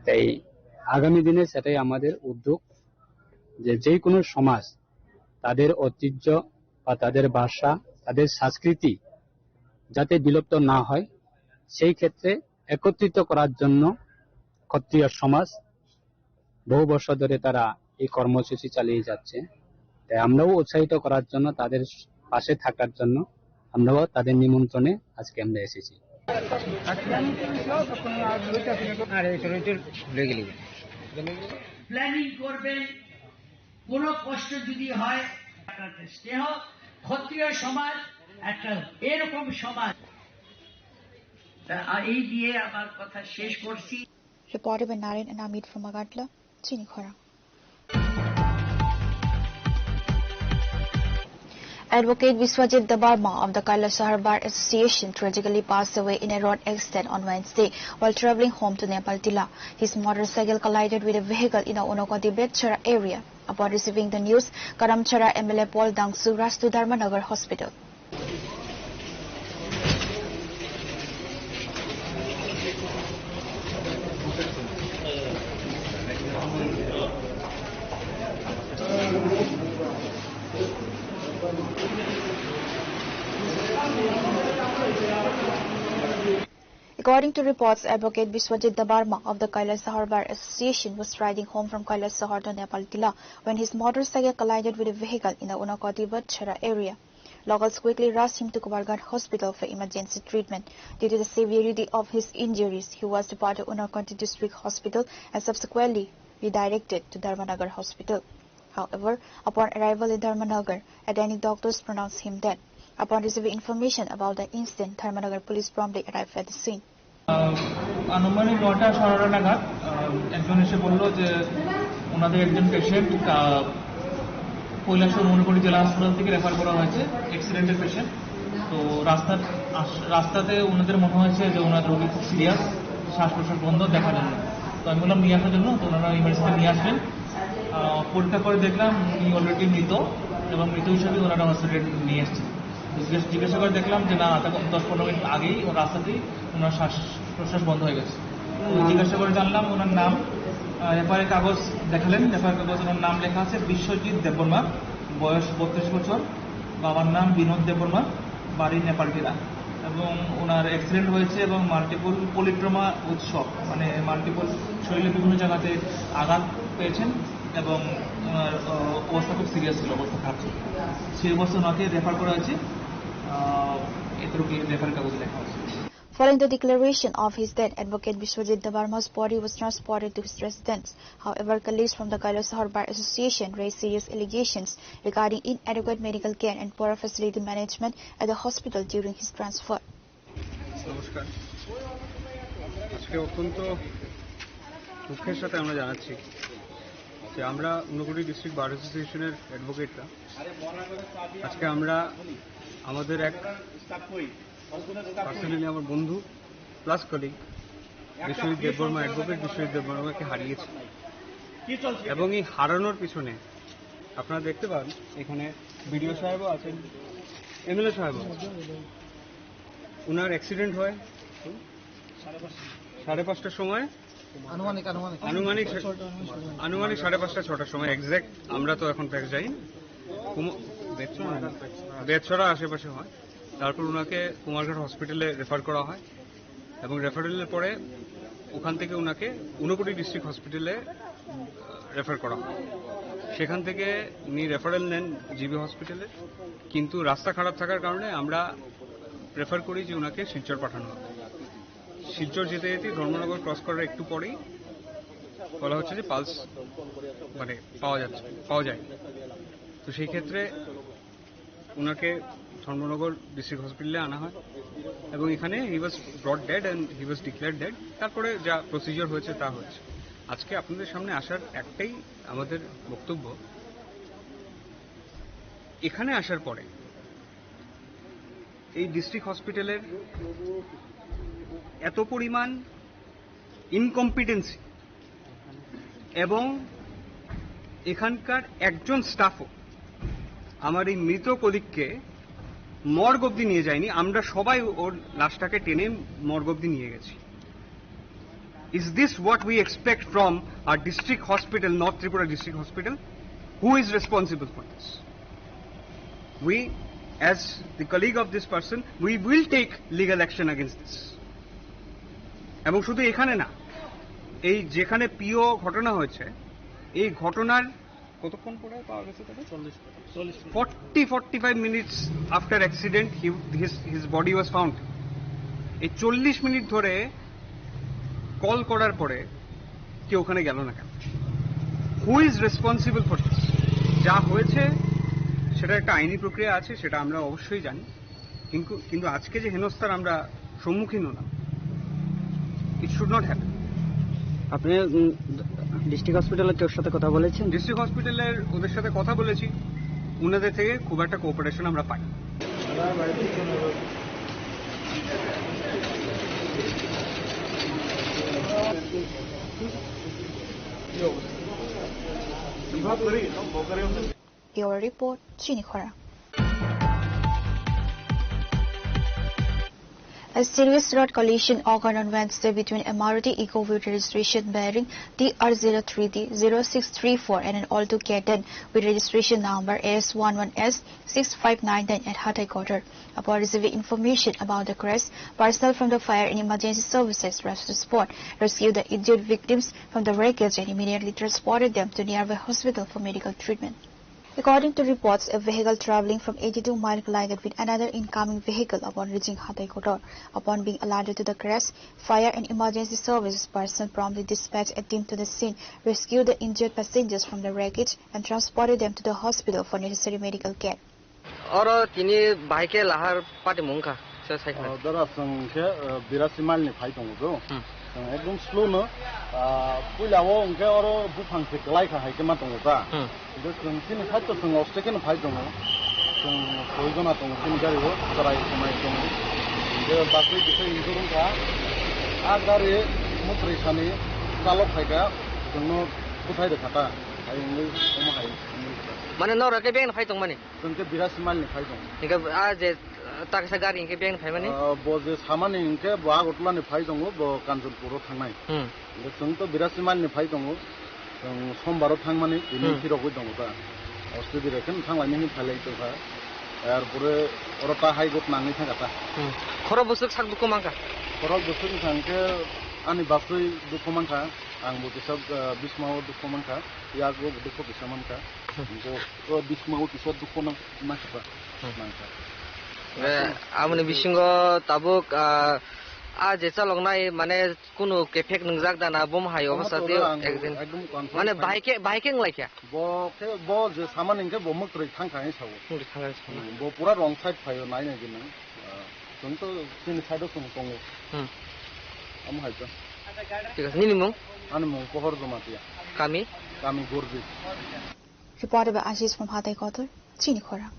তাই আগামী দিনে সেটাই আমাদের উদ্যোগ, যে যে কোনো সমাজ তাদের ঐতিহ্য বা তাদের ভাষা, তাদের সংস্কৃতি যাতে বিলুপ্ত না হয়, সেই ক্ষেত্রে একত্রিত করার জন্য ক্ষত্রিয় সমাজ বহু বছর ধরে তারা এই কর্মসূচি চালিয়ে যাচ্ছে। তাই আমরাও উৎসাহিত করার জন্য, তাদের পাশে থাকার জন্য আমরাও তাদের নিমন্ত্রণে আজকে আমরা এসেছি। প্ল্যানিং করবেন, কোনো কষ্ট যদি হয়, আপনাদের স্নেহ, ক্ষত্রিয় সমাজ একটা এরকম সমাজ। তা এই দিয়ে আমার কথা শেষ করছি। Reported by Naren and Amit from Agartala, Chini Khorang. Advocate Biswajit Debbarma of the Kailasahar Bar Association tragically passed away in a road accident on Wednesday while traveling home to Nepal Tila. His motorcycle collided with a vehicle in the Unakoti Betchara area. Upon receiving the news, Karamchara M L A Paul Dangsu rushed to Dharmanagar Hospital. According to reports, Advocate Biswajit Debbarma of the Kailasahar Bar Association was riding home from Kailasahar to Nepal Tila when his motorcycle collided with a vehicle in the Unakoti Batchara area. Locals quickly rushed him to Kobarghat Hospital for emergency treatment. Due to the severity of his injuries, he was referred to Unakoti District Hospital and subsequently redirected to Dharmanagar Hospital. However, upon arrival in Dharmanagar, attending doctors pronounced him dead. Upon receiving information about the incident, Dharmanagar police promptly arrived at the scene. আহ, আনুমানিক নটা সাড়ে নটা নাগাদ, আহ, একজন এসে বলল যে ওনাদের একজন পেশেন্ট কৈলাসহর মণিপুরি জেলা হাসপাতাল থেকে রেফার করা হয়েছে, অ্যাক্সিডেন্টের পেশেন্ট। তো রাস্তার আস-, রাস্তাতে ওনাদের মনে হয়েছে যে ওনার রোগী খুব সিরিয়াস, শ্বাস প্রশ্বাস বন্ধ, দেখা যাবে না। তো আমি বললাম নিয়ে আসার জন্য, তো ওনারা ইমার্জেন্সি নিয়ে আসবেন। আহ, পরীক্ষা করে দেখলাম উনি অলরেডি মৃত, এবং মৃত হিসাবে ওনারা হসপিটালে নিয়ে এসেছেন। তো জিজ্ঞেস-, জিজ্ঞাসা করে দেখলাম যে না, তখন দশ পনেরো মিনিট আগেই ওর রাস্তাতেই ওনার শ্বাস প্রশ্বাস বন্ধ হয়ে গেছে। তো জিজ্ঞাসা করে জানলাম ওনার নাম, আহ, এফআইআর কাগজ দেখালেন, এফআইআর কাগজ ওনার নাম লেখা আছে বিশ্বজিৎ দেববর্মা, বয়স বত্রিশ বছর, বাবার নাম বিনোদ দেববর্মা, বাড়ি নেপালটিলা, এবং ওনার অ্যাক্সিডেন্ট হয়েছে এবং মাল্টিপল পলিট্রমা উৎসব, মানে মাল্টিপল শরীরে বিভিন্ন জায়গাতে আঘাত পেয়েছেন এবং ওনার, আহ, অবস্থা খুব সিরিয়াস ছিল, অবস্থা খারাপ ছিল। সেই অবস্থা ওনাকে রেফার করা হয়েছে, আহ, এতটুকু রেফার কাগজে লেখা হয়েছে। Following the declaration of his death, Advocate Biswajit Debbarma's body was transported to his residence. However, colleagues from the Kailasahar Bar Association raised serious allegations regarding inadequate medical care and poor facility management at the hospital during his transfer. নমস্কার। আজকে অত্যন্ত দুঃখের সাথে আমরা জানাচ্ছি যে আমরা ঊনকোটি ডিস্ট্রিক্ট বার অ্যাসোসিয়েশনের অ্যাডভোকেটরা আজকে আমরা আমাদের এক পার্সোনালি আমার বন্ধু প্লাস কলিগ বিশ্বজিৎ দেববর্মা, অ্যাডভোকেট বিশ্বজিৎ দেববর্মাকে হারিয়েছি। এবং এই হারানোর পিছনে আপনারা দেখতে পান এখানে বিডিও সাহেবও আছেন, এমএলএ সাহেবও আছেন। ওনার অ্যাক্সিডেন্ট হয় সাড়ে পাঁচটার সময়, আনুমানিক, আনুমানিক। আনুমানিক, আনুমানিক সাড়ে পাঁচটা, ছটার সময় এক্স্যাক্ট। আমরা তো এখন ফ্যাক্ট জানি না। কুমো-, বেতছড়া না? বেতছড়া আশেপাশে হয়। তারপর ওনাকে কুমারঘাট হসপিটালে রেফার করা হয় এবং রেফারেলের পরে ওখান থেকে ওনাকে ঊনকোটি ডিস্ট্রিক্ট হসপিটালে রেফার করা হয়। সেখান থেকে উনি রেফারেল নেন জিবি হসপিটালে, কিন্তু রাস্তা খারাপ থাকার কারণে আমরা প্রেফার করি যে ওনাকে শিলচর পাঠানো হবে। শিলচর যেতে যেতে ধর্মনগর ক্রস করার একটু পরেই বলা হচ্ছে যে পালস মানে পাওয়া যাচ্ছে, পাওয়া যায়। তো সেই ক্ষেত্রে ওনাকে ধর্মনগর ডিস্ট্রিক্ট হসপিটালে আনা হয় এবং এখানে he was brought dead and he was declared dead। তারপরে যা প্রসিজার হয়েছে তা হয়েছে। আজকে আপনাদের সামনে আসার একটাই আমাদের বক্তব্য, এখানে আসার পরে এই ডিস্ট্রিক্ট হসপিটালের এত পরিমাণ ইনকম্পিটেন্সি এবং এখানকার একজন স্টাফও আমার এই মৃত কলিগকে মর্গ অব্দি নিয়ে যায়নি, আমরা সবাই ওর লাশটাকে টেনে মর্গ অব্দি নিয়ে গেছি। Is this what we expect from our district hospital, North Tripura District Hospital? Who is responsible for this? We, as the colleague of this person, we will take legal action against this. এবং শুধু এখানে না, এই যেখানে পিও ঘটনা হয়েছে, এই ঘটনার কতক্ষণ পরে পাওয়া গেছে তাকে? চল্লিশ, চল্লিশ। Forty, forty-five minutes after accident, he, his, his body was found. এই চল্লিশ মিনিট ধরে কল করার পরে কেউ ওখানে গেল না কেন? Who is responsible for this? যা হয়েছে সেটা একটা আইনি প্রক্রিয়া আছে, সেটা আমরা অবশ্যই জানি, কিন্তু কিন্তু আজকে যে হেনস্থার আমরা সম্মুখীন হলাম, it should not happen। আপনি ডিস্ট্রিক্ট হসপিটালের কেউর সাথে কথা বলেছেন? ডিস্ট্রিক্ট হসপিটালের ওদের সাথে কথা বলেছি, ওনাদের থেকে খুব একটা কোঅপারেশন আমরা পাই। Bureau Report, Chini Khorang. A serious road collision occurred on Wednesday between a Maruti Eeco with registration bearing T R zero three D zero six three four and an Alto K ten with registration number S one one S six five nine nine at Hathai Kotor. Upon receiving information about the crash, personnel from the fire and emergency services rushed to spot, rescued the injured victims from the wreckage and immediately transported them to nearby hospital for medical treatment. According to reports, a vehicle traveling from eighty-two mile collided with another incoming vehicle upon reaching Hathai Kotor. Upon being alerted to the crash, fire and emergency services personnel promptly dispatched a team to the scene, rescued the injured passengers from the wreckage, and transported them to the hospital for necessary medical care. Oro tini bahai khe lahar patimung wngkha, se sai khna. O, dara chwng khe, eh, birasi mile ni phai tongo do. Hmm. Chwng ekdom slow no, ah, puila o hwnkhe oro buphang se kwlai kha hai khe ma tongo ta. Hmm. Hwnkhe chwng chini side o chwng oste khe no phai tongo. Chwng soi jona tongo chini gari o, chwrai chwmai tongo. Hwnkhe bakwi kisa injure wngkha. A gari mwtwrwi sani chalok phaikha, chwngno bwthai rwkha ta. Hai wngwi omo hai wngwi kha. Mane norok khe beng phai tongmani? Chwng khe birasi mile ni phai tong. Hingke a je, ah, taksa gari hingke beng phaimani? Ah, bo je samani hingke bo Agartala ni phai tongo, bo Kanchanpur o thangnai. Hmm. Hingke chwng to birasi mile ni phai tongo. Chwng Sombar o thangmani tini Hmm. phirogwi tongo ta. Ostedi rek khe thanglaini hin phailai tongkha. Yarpore oro ta hai got nangwi thangkha ta. Hmm. Khoro bwswk sak dukhu mankha? Khoro bwswk wngkha hingke ani bachwi dukhu mankha. Ang bo kisa, ah, bismao dukhu mankha. Yago bo dukhu kisa mankha. Hmm. Bo, o bismao kisa dukhu nang-, nangkha. Hmm. Nangkha. Eh, aboni bisingo tabuk, ah, ah, je chaloknai, mane, kunu kephek nwngjak da na, bom hai omo obo sa tei oro ang ekdin. Ekdom confirm Mane khai. Bahai khe, bahai khe wnglaikha? Bo khe, bo je samani hingkhe bo mwkrwi thangkha hing sao. Mwkrwi thangkha hing sao. Hmm, bo pura wrong side phaio, nai nai gini. Ah, chwng to chini side o chwng tongo. Hmm. Omo hai to. Thik ase, nini mung? Ani mung Pohor Jamatia. Kami? Kami Gorbi. Reported by Ashish from Hathai Kotor, Chini Khorang.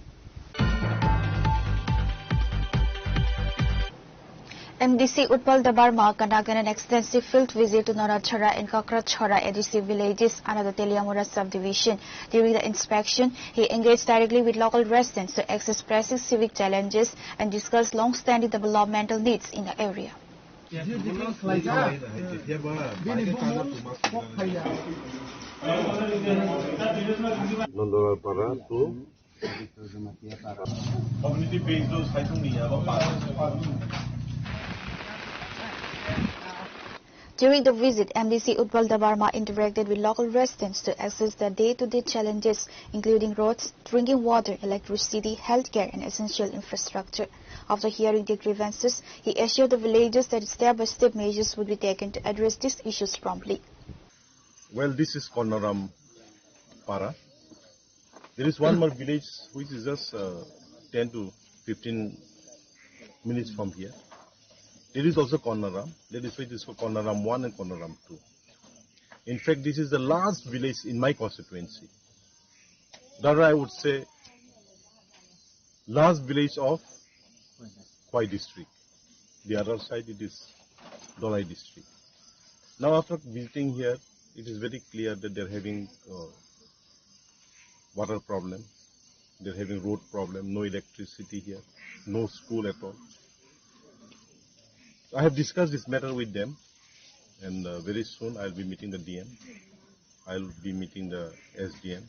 M D C Utpal Debbarma conducted an extensive field visit to Norachhara and Kakrachhara A D C villages under the Teliamura subdivision. During the inspection, he engaged directly with local residents to assess pressing civic challenges and discuss long-standing developmental needs in the area. Nondalal Para to During the visit, M D C Utpal Debbarma interacted with local residents to assess their day-to-day challenges, including roads, drinking water, electricity, healthcare, and essential infrastructure. After hearing their grievances, he assured the villagers that step-by-step measures would be taken to address these issues promptly. Well, this is Kornaram Para. There is one more village which is just, uh, ten to fifteen minutes from here. There is also Kornaram. That is why it is called Kornaram one and Kornaram two. In fact, this is the last village in my constituency. Rather, I would say last village of Khowai district. The other side, it is Dholai district. Now, after visiting here, it is very clear that they're having, uh, water problem, they're having road problem, no electricity here, no school at all. I have discussed this matter with them, and, uh, very soon I'll be meeting the D M. I'll be meeting the S D M,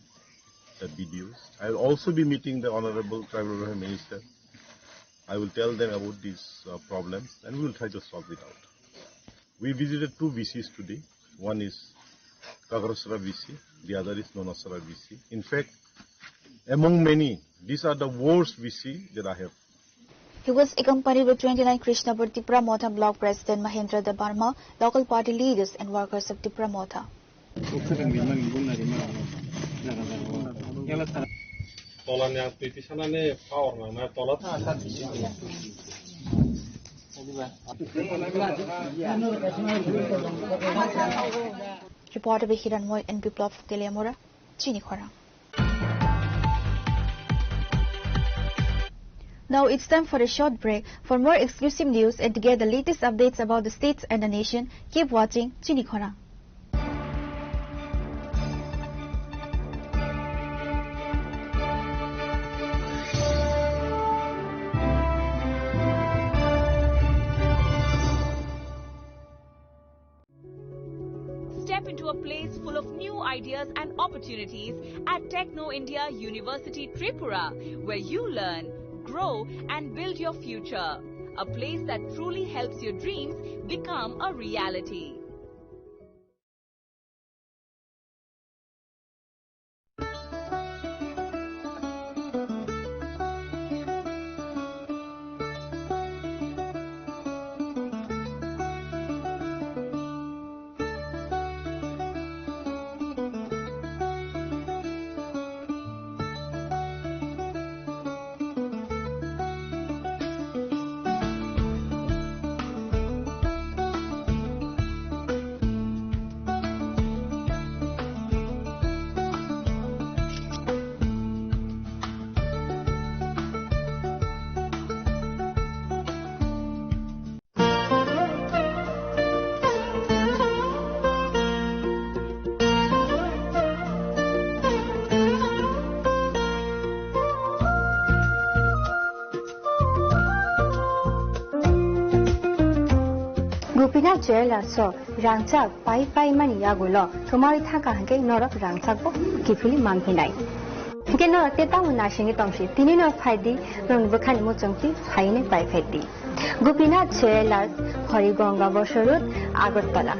the B D Os. I'll also be meeting the Honorable Tribal Welfare Minister. I will tell them about these, uh, problems, and we will try to solve it out. We visited two V Cs today. One is Kakrasara V C, the other is Nonasara V C. In fact, among many, these are the worst V C that I have. He was accompanied by twenty-nine Krishnapur Tipra Motha Block President Mahendra Debbarma, local party leaders and workers of Tipra Motha. Tolani ang twi tisanani power nangnai, tola ta. Reporter by Hiranmoy and Biplab Teliamura, Chini Khorang. Now it's time for a short break. For more exclusive news and to get the latest updates about the states and the nation, keep watching Chini Khorang. Step into a place full of new ideas and opportunities at Techno India University Tripura, where you learn, grow, and build your future. A place that truly helps your dreams become a reality. Gopinath Jewellers o rangchak pai pai mani yagulo thumawi thangkha hwnkhe norok rangchak bo kiphilwi manphinai. Hwnkhe norok tei tamo naisingwi tongsi, tini no phaidi, norokni bwkhani muchungtwi phainai pai phaidi. Gopinath Jewellers, Harigonga Bosor Road, Agartala.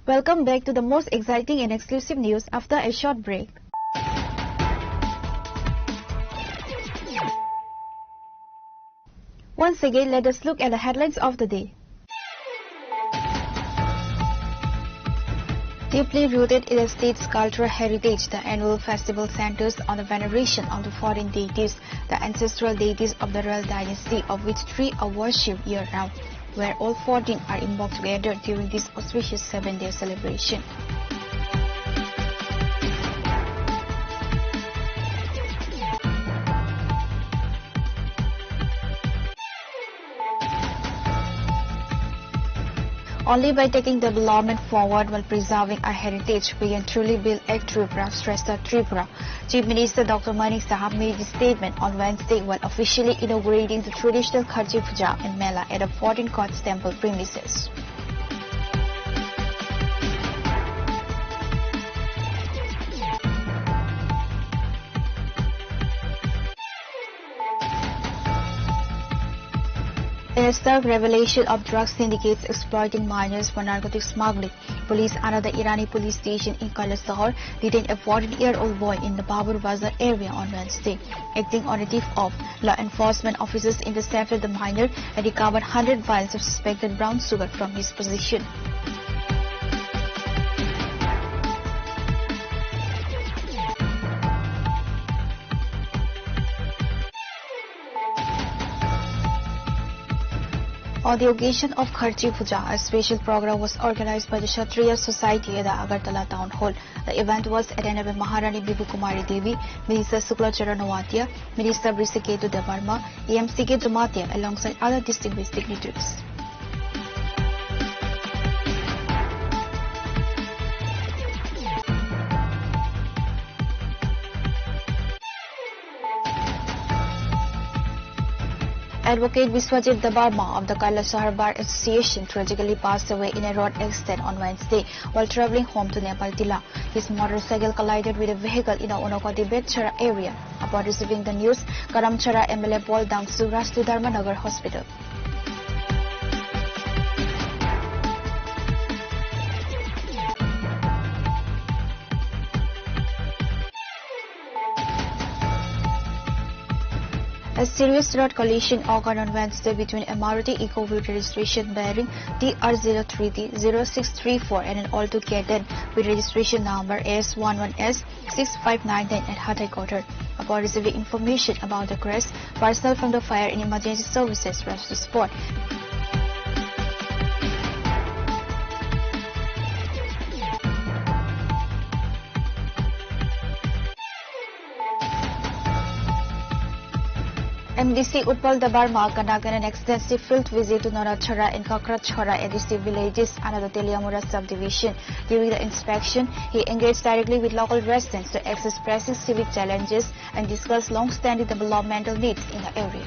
Welcome back to the most exciting and exclusive news after a short break. Once again, let us look at the headlines of the day. Deeply rooted in the state's cultural heritage, the annual festival centers on the veneration of the fourteen deities, the ancestral deities of the royal dynasty, of which three are worshipped year-round, where all fourteen are invoked together during this auspicious seven-day celebration. Only by taking development forward while preserving our heritage, we can truly build a Tripura Shrestha Tripura. Chief Minister Doctor Manik Saha made this statement on Wednesday while officially inaugurating the traditional Kharchi Puja and Mela at the fourteen Courts Temple premises. In a stark revelation of drug syndicates exploiting minors for narcotic smuggling, police under the Irani police station in Kailasahar detained a fourteen-year-old boy in the Babur Bazar area on Wednesday. Acting on a tip of, law enforcement officers intercepted the minor and recovered hundred vials of suspected brown sugar from his possession. On the occasion of Kharchi Puja, a special program was organized by the Kshatriya Society at the Agartala Town Hall. The event was attended by Maharani Bibhu Kumari Devi, Minister Shukla Charan Noatia, Minister Hrishi Ketu Debbarma, E M C K Jamatia, alongside other distinguished dignitaries. Advocate Biswajit Debbarma of the Kailasahar Bar Association tragically passed away in a road accident on Wednesday while traveling home to Nepal Tila. His motorcycle collided with a vehicle in the Unakoti Betchara area. Upon receiving the news, Karamchara M L A Paul Dangsu rushed to Dharmanagar Hospital. A serious road collision occurred on Wednesday between a Maruti Eeco with registration bearing T R zero three T zero six three four and an Alto K ten with registration number S one one S six five nine nine at Hatai Kothar. Upon receiving information about the crash, personnel from the fire and emergency services rushed to the spot. M D C Utpal Debbarma conducted an extensive field visit to Norachhara and Kakrachhara A D C villages under the Teliamura subdivision. During the inspection, he engaged directly with local residents to assess pressing civic challenges and discuss long-standing developmental needs in the area.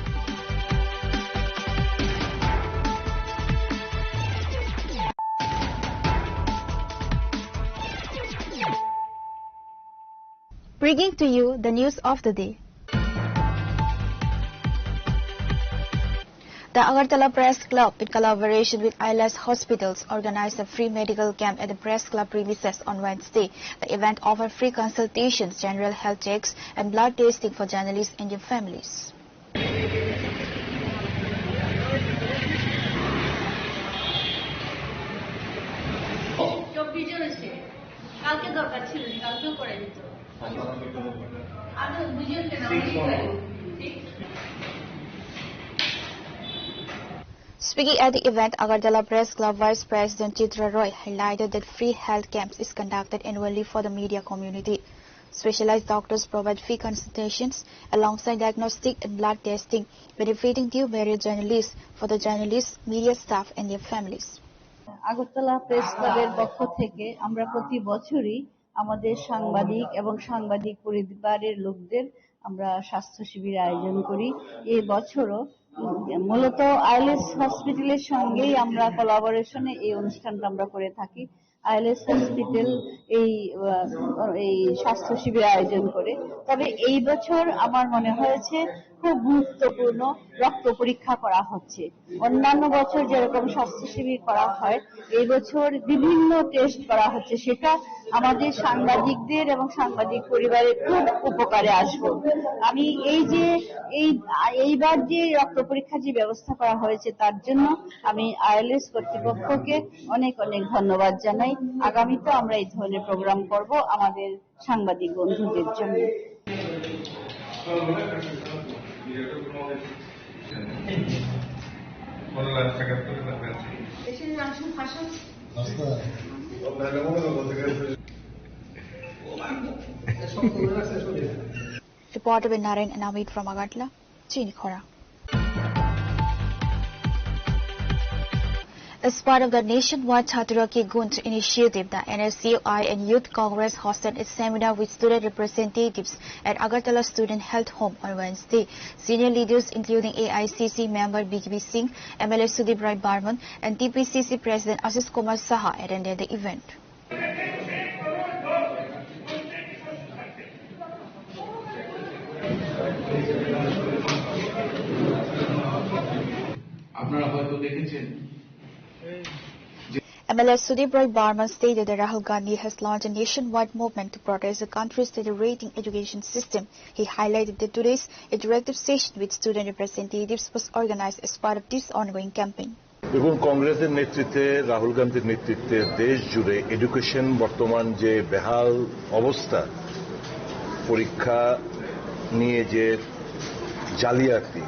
Bringing to you the news of the day. The Agartala Press Club, in collaboration with Eyelash Hospitals, organized a free medical camp at the Press Club premises on Wednesday. The event offered free consultations, general health checks, and blood testing for journalists and their families. চব্বিশ জন এসে কালকে দরকার ছিল, কালকেও করে দিত। আরো দুজন কেন? Speaking at the event, Agartala Press Club Vice President Chitra Roy highlighted that free health camps is conducted annually for the media community. Specialized doctors provide free consultations alongside diagnostic and blood testing, benefiting due media journalists, for the journalists, media staff and their families. Agartala press ক্লাবের পক্ষ থেকে আমরা প্রতি বছরই আমাদের সাংবাদিক এবং সাংবাদিক পরিবারের লোকদের আমরা স্বাস্থ্য শিবির আয়োজন করি। এই বছরও, উম, মূলত আইএলএস হসপিটালের সঙ্গেই আমরা কোলাবোরেশনে এই অনুষ্ঠানটা আমরা করে থাকি। আইএলএস হসপিটাল এই, আহ, এই স্বাস্থ্য শিবির আয়োজন করে। তবে এই বছর আমার মনে হয়েছে খুব গুরুত্বপূর্ণ রক্ত পরীক্ষা করা হচ্ছে। অন্যান্য বছর যেরকম স্বাস্থ্য শিবির করা হয়, এই বছর বিভিন্ন টেস্ট করা হচ্ছে, সেটা আমাদের সাংবাদিকদের এবং সাংবাদিক পরিবারের খুব উপকারে আসবো। আমি এই যে, এই, এইবার যে রক্ত পরীক্ষা যে ব্যবস্থা করা হয়েছে, তার জন্য আমি আইএলএস কর্তৃপক্ষকে অনেক অনেক ধন্যবাদ জানাই। আগামীতে আমরা এই ধরনের প্রোগ্রাম করব আমাদের সাংবাদিক বন্ধুদের জন্য। Reporter by Narayan and Amit from Agartala, Chini Khorang. As part of the nationwide Chhatra Ki Goonj initiative, the N S U I and Youth Congress hosted a seminar with student representatives at Agartala Student Health Home on Wednesday. Senior leaders including A I C C member B K B Singh, M L A Sudip Roy Barman, and T P C C President Ashish Kumar Saha attended the event. আপনারা হয়তো দেখেছেন যে M L A Sudip Roy Barman stated that Rahul Gandhi has launched a nationwide movement to protest the country's deteriorating education system. He highlighted that today's interactive session with student representatives was organized as part of this ongoing campaign. দেখুন, কংগ্রেসের নেতৃত্বে, রাহুল গান্ধীর নেতৃত্বে দেশ জুড়ে এডুকেশন বর্তমান যে বেহাল অবস্থা, পরীক্ষা নিয়ে যে জালিয়াতি,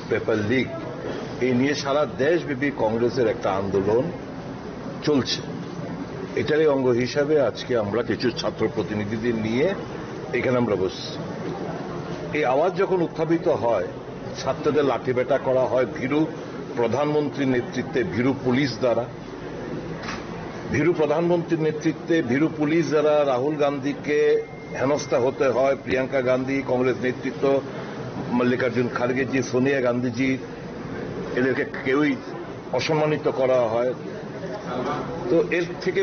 পেপার লিক, এই নিয়ে সারা দেশব্যাপী কংগ্রেসের একটা আন্দোলন চলছে। এটারই অঙ্গ হিসাবে আজকে আমরা কিছু ছাত্র প্রতিনিধিদের নিয়ে এখানে আমরা বসছি। এই আওয়াজ যখন উত্থাপিত হয়, ছাত্রদের লাঠিপেটা করা হয় ভীরু প্রধানমন্ত্রীর নেতৃত্বে, ভীরু পুলিশ দ্বারা। ভীরু প্রধানমন্ত্রীর নেতৃত্বে ভীরু পুলিশ দ্বারা রাহুল গান্ধীকে হেনস্থা হতে হয়, প্রিয়াঙ্কা গান্ধী, কংগ্রেস নেতৃত্ব, মল্লিকার্জুন খার্গেজি, সোনিয়া গান্ধীজি, এদেরকে কেউই অসম্মানিত করা হয়। তো এর থেকে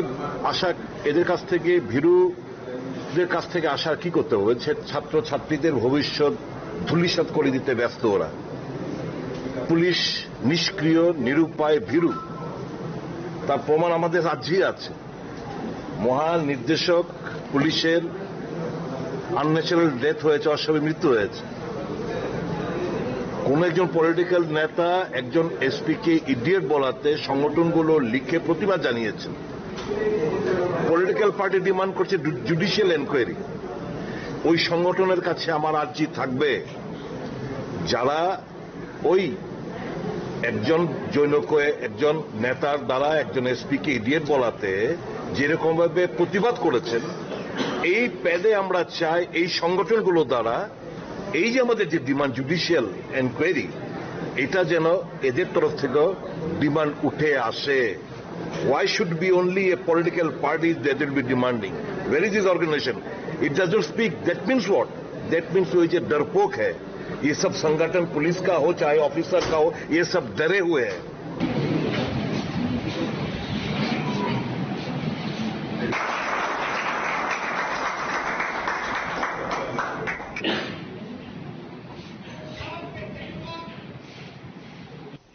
আশা, এদের কাছ থেকে, ভীরুদের কাছ থেকে আশা কি করতে হবে? সে ছাত্র ছাত্রীদের ভবিষ্যৎ ধূলিসাৎ করে দিতে ব্যস্ত ওরা। পুলিশ নিষ্ক্রিয়, নিরুপায়, ভীরু। তার প্রমাণ আমাদের রাজ্যেই আছে। মহান নির্দেশক পুলিশের আনন্যাচারাল ডেথ হয়েছে, অস্বাভাবিক মৃত্যু হয়েছে। কোন একজন পলিটিক্যাল নেতা একজন এসপি কে ইডিয়েট বলাতে সংগঠনগুলো লিখে প্রতিবাদ জানিয়েছে। পলিটিক্যাল পার্টি ডিমান্ড করছে জুডিশিয়াল এনকোয়ারি। ওই সংগঠনের কাছে আমার আর্জি থাকবে, যারা ওই একজন জনৈক একজন নেতার দ্বারা একজন এসপি কে ইডিয়েট বলাতে যেরকম ভাবে প্রতিবাদ করেছেন, এই প্যাডে আমরা চাই এই সংগঠনগুলো দ্বারা এই যে আমাদের যে ডিমান্ড জুডিশিয়াল এনকোয়ারি, এটা যেন এদের তরফ থেকে ডিমান্ড উঠে আসে। Why should be only a political party that will be demanding? Where is this organization? It doesn't speak. That means what? That means वो ये डरपोक है। ये सब संगठन पुलिस का हो चाहे ऑफिसर का हो, ये सब डरे हुए हैं।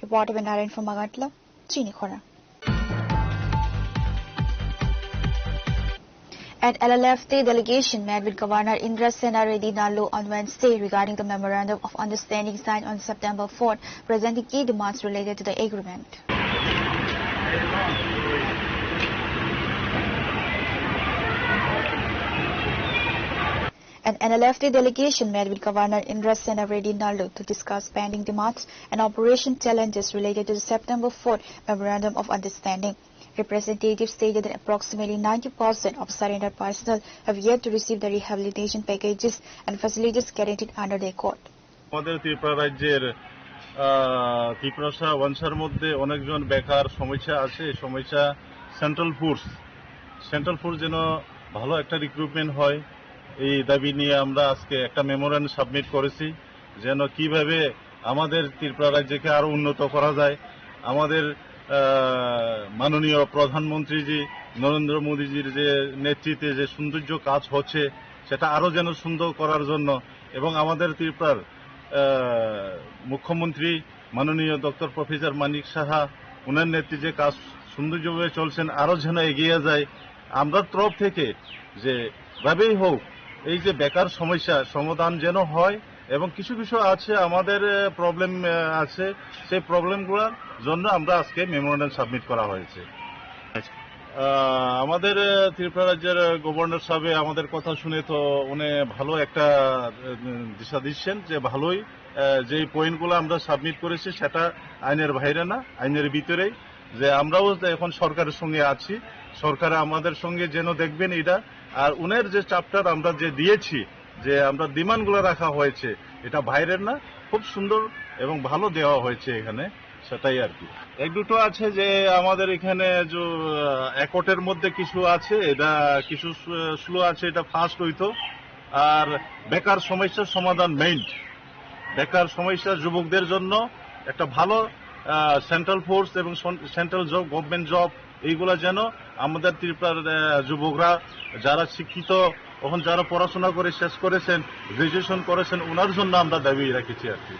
Report by Narayan from Agartala, Chini Khora. An L L F T delegation met with Governor Indrasena Reddy Nallu on Wednesday regarding the Memorandum of Understanding signed on September fourth, presenting key demands related to the agreement. An N L F T delegation met with Governor Indrasena Reddy Nallu to discuss pending demands and operation challenges related to the September fourth Memorandum of Understanding. Representatives stated that approximately ninety percent of surrendered personnel have yet to receive the rehabilitation packages and facilities guaranteed under the accord. আমাদের ত্রিপুরা রাজ্যের, আহ, ত্রিপুরা সা-, ওয়ানসার মধ্যে অনেকজন বেকার সমস্যা আছে। এই সমস্যা সেন্ট্রাল ফোর্স, সেন্ট্রাল ফোর্স যেন ভালো একটা রিক্রুটমেন্ট হয়, এই দাবি নিয়ে আমরা আজকে একটা মেমোরান্ডাম সাবমিট করেছি, যেন কিভাবে আমাদের ত্রিপুরা রাজ্যকে আরো উন্নত করা যায়। আমাদের, আহ, মাননীয় প্রধানমন্ত্রীজি নরেন্দ্র মোদীজির যে নেতৃত্বে যে সৌন্দর্য কাজ হচ্ছে, সেটা আরো যেন সুন্দর করার জন্য এবং আমাদের ত্রিপুরার, আহ, মুখ্যমন্ত্রী মাননীয় ডক্টর প্রফেসর মানিক সাহা, ওনার নেতৃত্বে কাজ সৌন্দর্যভাবে চলছেন, আরো যেন এগিয়ে যায়। আমরা তরফ থেকে যেভাবেই হোক, এই যে বেকার সমস্যা সমাধান যেন হয় এবং কিছু কিছু আছে আমাদের, আহ, প্রবলেম, আহ, আছে, সেই প্রবলেমগুলোর জন্য আমরা আজকে মেমোরান্ডাম সাবমিট করা হয়েছে। আহ, আমাদের, আহ, ত্রিপুরা রাজ্যের, আহ, গভর্নর সাহেব আমাদের কথা শুনে তো উনি ভালো একটা, আহ, দিশা দিচ্ছেন যে ভালোই, আহ, যেই পয়েন্টগুলো আমরা সাবমিট করেছি সেটা আইনের বাইরে না, আইনের ভিতরেই। যে আমরাও তো এখন সরকারের সঙ্গে আছি, সরকার আমাদের সঙ্গে যেন দেখবেন এটা। আর উনার যে চ্যাপ্টার আমরা যে দিয়েছি, যে আমরা ডিমান্ডগুলো রাখা হয়েছে, এটা বাইরের না, খুব সুন্দর এবং ভালো দেওয়া হয়েছে এখানে। সেটাই আর কি। এক দুটো আছে যে আমাদের এখানে যে, আহ, একটের মধ্যে কিছু আছে, এটা কিছু স্লো আছে, এটা ফাস্ট হইতো। আর বেকার সমস্যার সমাধান মেইন, বেকার সমস্যা যুবকদের জন্য একটা ভালো, আহ, সেন্ট্রাল ফোর্স এবং সন-, সেন্ট্রাল জব, গভর্নমেন্ট জব, এইগুলা যেন আমাদের ত্রিপুরার, আহ, যুবকরা যারা শিক্ষিত, এখন যারা পড়াশোনা করে শেষ করেছেন, গ্র্যাজুয়েশন করেছেন, ওনার জন্য আমরা দাবি রেখেছি আর কি।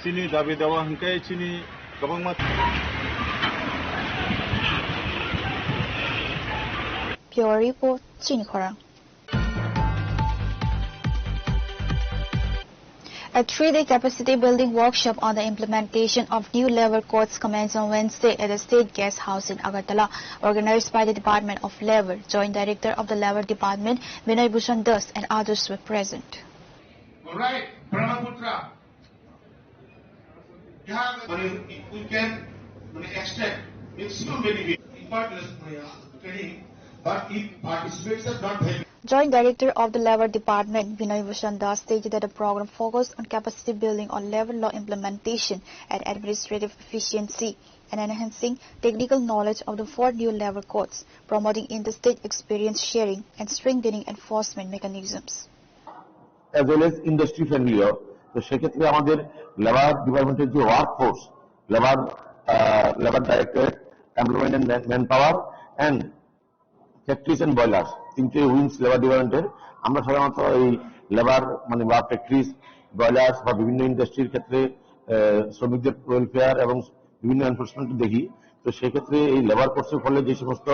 চিনি দাবি দেওয়া হইতে চিনি গবংমা। Bureau Report, Chini Khorang. A three-day capacity building workshop on the implementation of new labor codes commenced on Wednesday at the State Guest House in Agartala, organized by the Department of Labor. Joint Director of the Labor Department, Binoy Bhushan Das, and others were present. All right, Brahmaputra. মানে, we can, মানে, extend maximum benefit. Important, মানে, training, but if participants are not having Joint Director of the Labor Department, Binoy Bhushan Das, stated that the program focused on capacity building on labor law implementation and administrative efficiency and enhancing technical knowledge of the four new labor codes, promoting interstate experience sharing and strengthening enforcement mechanisms. As well as industry friendly ও। তো সেক্ষেত্রে আমাদের labour ডিপার্টমেন্টের যে work force, labour, আহ, labour directorate, employment and man power and factories and boilers, তিনটে wings labour ডিপার্টমেন্টের। আমরা সাধারণত এই লেবার, মানে, বা ফ্যাক্টরিজ, বয়লার্স বা বিভিন্ন ইন্ডাস্ট্রির ক্ষেত্রে, আহ, শ্রমিকদের ওয়েলফেয়ার এবং বিভিন্ন এনফোর্সমেন্ট দেখি। তো সেক্ষেত্রে এই লেবার কোডসের ফলে যে সমস্ত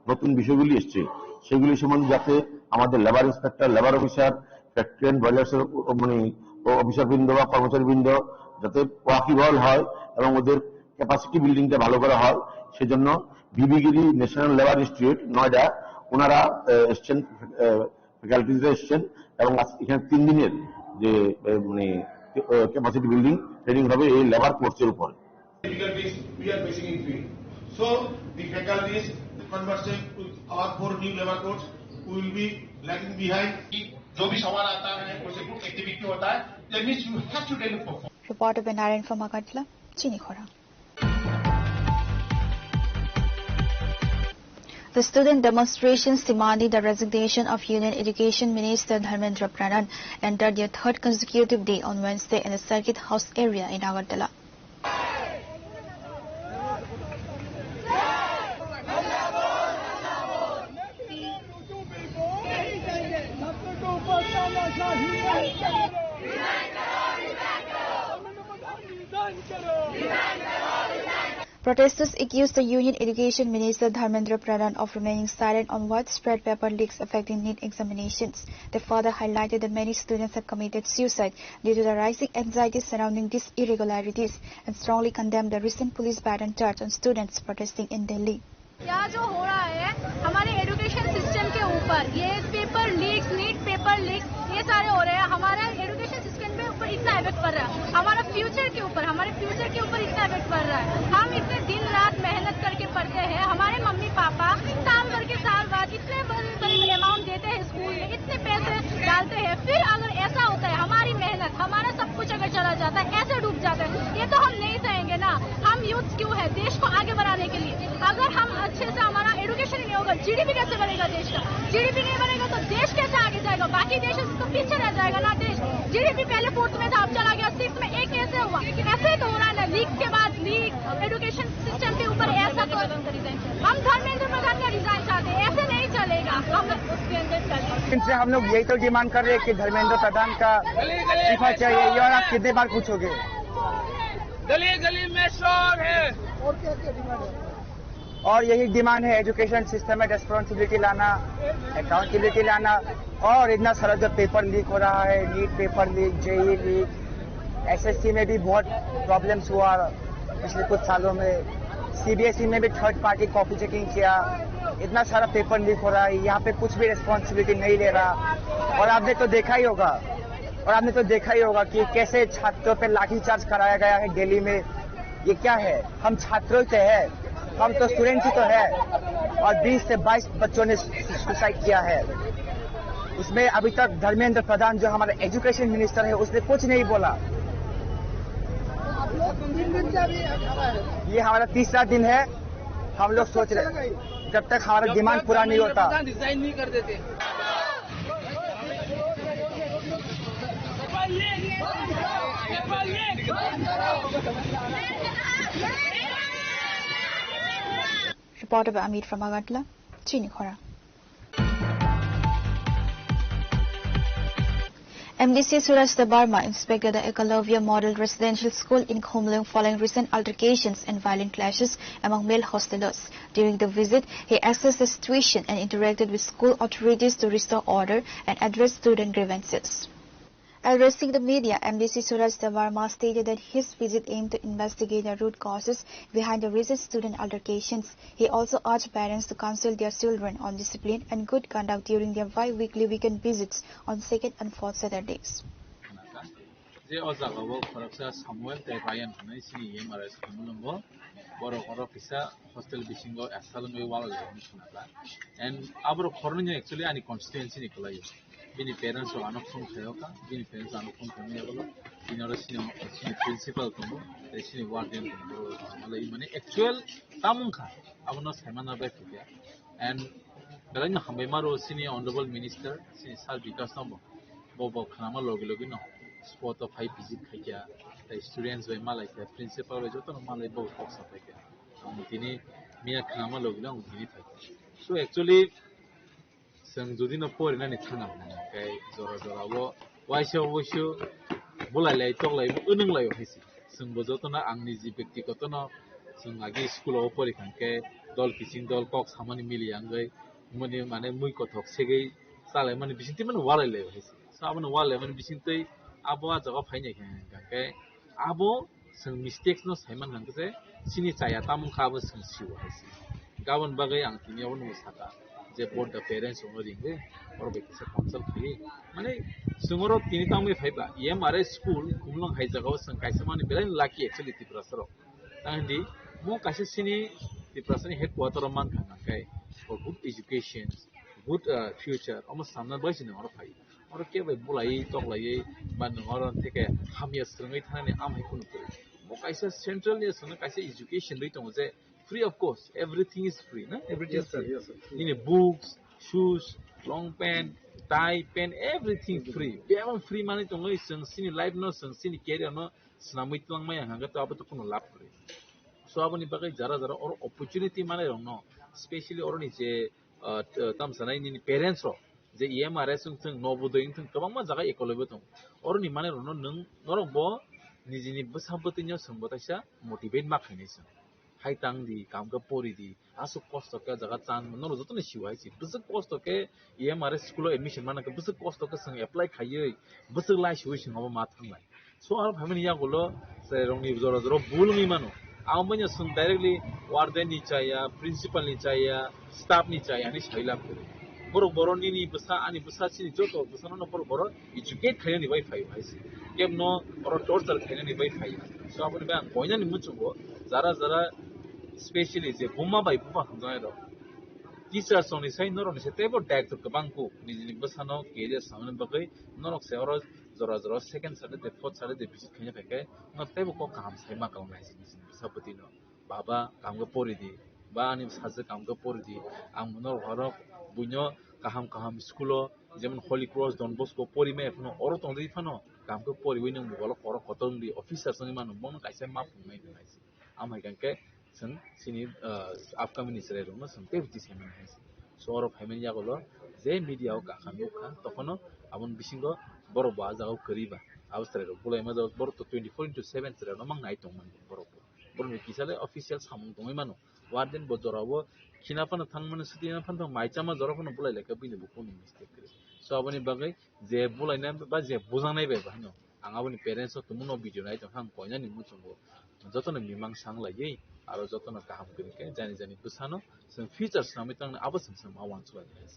নতুন বিষয়গুলি এসছে, সেগুলি সম্বন্ধে যাতে আমাদের labour inspector, labour officer, factory and বয়লার্সের, মানে, অফিসার বৃন্দ বা কর্মচারী বৃন্দ যাতে ওয়াকিবহাল হয় এবং ওদের ক্যাপাসিটি বিল্ডিংটা ভালো করা হয়, সেজন্য ভিবিগিরি ন্যাশনাল লেবার ইনস্টিটিউট, নয়ডা, ওনারা, আহ, এসছেন, আহ, ফ্যাকাল্টিতে এসছেন এবং আজ এখানে তিন দিনের যে, আহ, মানে, আহ, ক্যাপাসিটি বিল্ডিং ট্রেনিং হবে এই লেবার কোর্সের উপর। Difficulties we are facing in field. So the faculties, the conversation with our four new labor codes, we will be lagging behind. जो भी सवाल आता है, कोई से ग्रुप एक्टिविटी होता है, that means you have to deliver perform. Reporter Benarin from Agartala, Chini Khorang. The student demonstrations demanding the resignation of Union Education Minister Dharmendra Pradhan entered their third consecutive day on Wednesday in the Circuit House area in Agartala. Protesters accused the Union Education Minister Dharmendra Pradhan of remaining silent on widespread paper leaks affecting NEET examinations. They further highlighted that many students have committed suicide due to the rising anxiety surrounding these irregularities and strongly condemned the recent police baton charge on students protesting in Delhi. क्या जो हो रहा है हमारे education system के ऊपर, ये paper leaks, NEET paper leaks, ये सारे हो रहे हैं, हमारा एजुकेशन सिस्टम के ऊपर इतना इफेक्ट पड़ रहा है, हमारा फ्यूचर के ऊपर, हमारे फ्यूचर के ऊपर इतना इफेक्ट पड़ रहा है। हम इतने दिन रात मेहनत करके पढ़ते हैं, हमारे मम्मी पापा साल भर के साल बाद इतने बड़े बड़े अमाउंट देते हैं स्कूल में, इतने पैसे डालते हैं, फिर अगर ऐसा होता है, हमारी मेहनत, हमारा सब कुछ अगर चला जाता है, ऐसे डूब जाता है, ये तो हम नहीं सहेंगे ना। हम यूथ क्यों है, देश को आगे बढ़ाने के लिए। अगर हम अच्छे से, हमारा एजुकेशन नहीं होगा, जीडीपी कैसे बढ़ेगा देश का? जीडीपी नहीं बढ़ेगा तो देश कैसे आगे जाएगा? बाकी देशों से तो पीछे रह जाएगा ना देश। जीडीपी पहले फोर्थ में था, अब चला गया सिक्स में, ये कैसे हुआ? ऐसे तो हो रहा है ना, लीक के बाद लीक, एजुकेशन सिस्टम के ऊपर ऐसा तो हम धर्मेंद्र प्रधान का रिजाइन चाहते हैं, ऐसे नहीं चलेगा। हम उसके अंदर चलेंगे। इनसे हम लोग यही तो डिमांड कर रहे हैं कि धर्मेंद्र प्रधान का इस्तीफा चाहिए, ये और आप कितने बार पूछोगे? गली गली में शोर है। और यही डिमांड है, एजुकेशन सिस्टम में रिस्पॉन्सिबिलिटी लाना, अकाउंटेबिलिटी लाना, और इतना सारा जो पेपर लीक हो रहा है, NEET paper leak, JEE leak, SSC में भी बहुत प्रॉब्लम्स हुआ पिछले कुछ सालों में। सीबीएसई में भी थर्ड पार्टी कॉपी चेकिंग किया, इतना सारा पेपर लीक हो रहा है, यहाँ पे कुछ भी रिस्पॉन्सिबिलिटी नहीं ले रहा। और आपने तो देखा ही होगा, और आपने तो देखा ही होगा कि कैसे छात्रों पे लाठीचार्ज कराया गया है दिल्ली में। ये क्या है? हम छात्रों ही तो है, हम तो स्टूडेंट ही तो है। और बीस से बाईस बच्चों ने सु-, सुसाइड किया है। उसमें अभी तक धर्मेंद्र प्रधान, जो हमारा एजुकेशन मिनिस्टर है, उसने कुछ नहीं बोला। ये हमारा तीसरा दिन है। हम लोग सोच रहे, जब तक हमारा डिमांड पूरा नहीं होता। Reporter by Amit from Agartala, Chini Khora. M D C Suraj Debbarma inspected the Ekalavya Model Residential School in Khumlung following recent altercations and violent clashes among male hostelers. During the visit, he assessed the situation and interacted with school authorities to restore order and address student grievances. Addressing the media, M D C Suraj Debbarma stated that his visit aimed to investigate the root causes behind the recent student altercations. He also urged parents to counsel their children on discipline and good conduct during their bi-weekly weekend visits on second and fourth Saturdays. Je o jaga o khoroksa Samuel tei Ryan hwnwi chini M R S Khumulwngo. Borok oro kisa hostel bisingo asal wngwi wal lai wngwi swnamjak. And aborok khoroknwi actually ani constituency ni kwlai. Bini parents rok ano phone khaio kha, bini parents ano phone khaimani yago, bini oro sini, sini principal tongo, tei sini warden tongo, borok malai mani actual tamung kha, abono saimana bai phikya. And belai no hambai maro sini honorable minister, sini sir Bikas no bo, bo, bo khnama logi logi no spot o phai visit khaikya, tei students bai malai kha, principal bai joto no malai bo kok sa phaikya. Ang tini miya khnama logi no ang tini phaikya. So actually, Chwng jodi no porinani thangna hwnka hwnkhe jora jora o waisa waisa bulai lai tok lai wnwng lai hai se. Chwng bo joto no ang niji byaktigoto no chwng agi school o pori kha hwnkhe dol kiching dol kok samani mili ya wngwi mani mane mui kothok segwi chalaimani bisingtwi mani walai lai hai se. So abono walai mani bisingtwi abo ah jaga o phainai kha hwnkhe abo Chwng mistakes no saiman hwnkhe se chini chaya tamung kha abo chwng sio hai se. Gabon bagwi ang tini abono saka je both the parents ono ringwi oro bai kisa counsel khaiwi mane chwng oro tini tangwi phaiba E M R S school Khumlwng hai jagao chwng kaisa mani belai lucky actually Tiprasa rok. Tang hindi mo kaisa chini Tiprasa ni headquarter o mankha hwnkhe for good education, good, uh, future omo samna bai chini oro phai. Oro kebo bulai toklai ba nwng oro theke hamya swrwngwi thanani amhai kunu kwrwi. Bo kaisa central ni swrwngno kaisa education rwi tongo je free of cost, everything is free na? Everything is free. Nini books, shoes, long pant, tie, pant, everything free. Bebak free manwi tongwi chwng chini life no chwng chini career no swnamwi twlangmaya hwnkhe to abo to kunu lab kwrwi. So aboni bagwi jara jara oro opportunity manai rokno specially oroni je ah, t-, tamo sanai nini parents rok je E M R S wng thung, Nobodoi wng thung, kwbangma jaga ekoloi bo tongo. Oroni manwi rokno nwng, norok bo nijini bwsa bwtwino chwng bo taisa motivate ma khainai chwng. Hai tang di, kam khe pori di, aswk kosto khe jaga chan, norok jotono sio hai se. Bwswk kosto khe E M R S school o admission mana khe, bwswk kosto khe chwng apply khaiwi, bwswk lai siwi chwng abo ma thanglai. So aro phaimani yagulo chwrairokni jora jora bul wngwi mano. Abo wngya chwng directly warden ni chaya, principal ni chaya, staff ni chaya hinwi sai lab kwrwi. Borok borok nini bwsa, ani bwsa, chini joto bwsano no borok borok educate khainani bai phaio hai se. Kebno oro torture khainani bai phaio. So aboni bai ang koinani muchungo jara jara specially je buma bai buma hamjaknai rok. Teachers rokni sai norokni sai teibo daitw kwbang kuk nijini bwsano career samani bagwi norok se oro jora jora second Saturday, fourth Saturday visit khaina phaikhe, no teibo kok kaham sai ma kang nai sini sini bwsa bwtwi no. Baba, kam khe pori di, ba ani sajwk kam khe pori di, ang bono rohorok buino kaham kaham school o, jemon Holy Cross, Don Bosco pori maya phano, oro tongdi phano, kam khe poriwi nwng mobile o korok kotor wngdi, officer wngwi mano, bono kaisa ma phungnai nai se. Amhai kang khe, Chwng chini, ah, upcoming ni chwrai rokno chwng teibo tisai mani hai se. So oro phaimani yagulo je media o kaham nukha, tokhono aboni bisingo borok bo ah jagao kwrwi ba. Abo chwrai rok bulaima jagao borok to twenty four into seven chwrai rok mang nai tongmani borok bo. Borok ni kisa le official samung tongwi mano. Warden bo jora o khina phano thangmani, swtwi phano thang mai chama jora phano bulai lai kha bini bo kunu mistake kwrwi. So aboni bagwi je bulaina ba je bujaknai bai bo haino. Ang aboni parents o tumungno video nai tongkha, ang koinani muchungo jotono mimang sang laiwi, aro jotono kaham kwrwi khe jani jani bwsano chwng future swnamwi tongna abo chwng chwng ma uansuk lainai.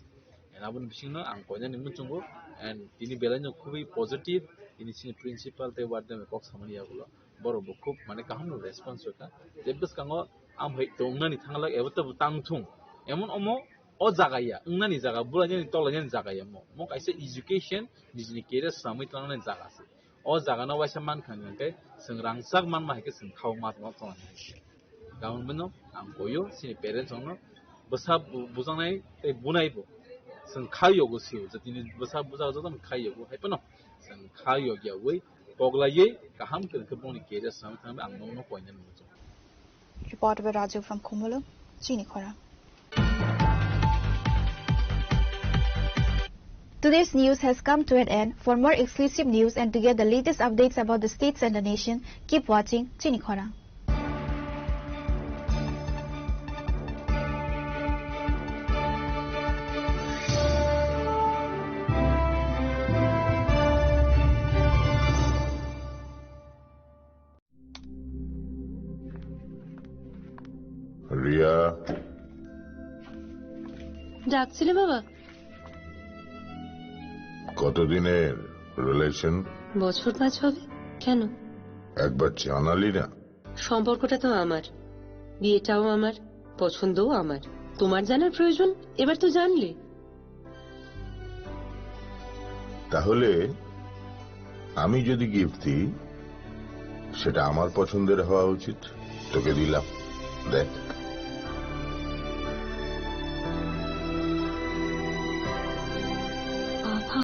And aboni bisingno ang koinani muchungo, and tini belaino khubui positive, tini chini principal tei warden bai kok samani yagulo borok bo khub mane kaham no response rwkha. Je bwskango amhai tongnani thanglak ebo tabo tang thung, emon omo o jaga ya, wngnani jaga, bulainani tolainani jaga ya mo. Mo kaisa education, nijini career swnamwi tlangnani jaga se. O jaga no waisa mankha hwnkhe chwng rangchak manma hai khe chwng khao ma tongma tongna. Karon bino ang koyo chini parents rokno bwsa bu-, bujaknai tei bunai bo chwng kha yogo sio, je tini bwsa bujak jotoni kha yogo hai phano chwng kha yog yawi koglaiwi kaham kwrwng khe bongni career swnam thangwi ang nokno koina nukjak. Report by Raju from Khumulwng, Chini Khorang. Today's news has come to an end. For more exclusive news and to get the latest updates about the states and the nation, keep watching Chini Khorang. Riya. ডাকছিলে বাবা? কতদিনের রিলেশন? বছর পাঁচ হবে। কেন? একবার জানালি না। সম্পর্কটা তো আমার, বিয়েটাও আমার, পছন্দও আমার। তোমার জানার প্রয়োজন, এবার তো জানলে। তাহলে আমি যদি গিফট দিই, সেটা আমার পছন্দের হওয়া উচিত। তোকে দিলাম, দেখ।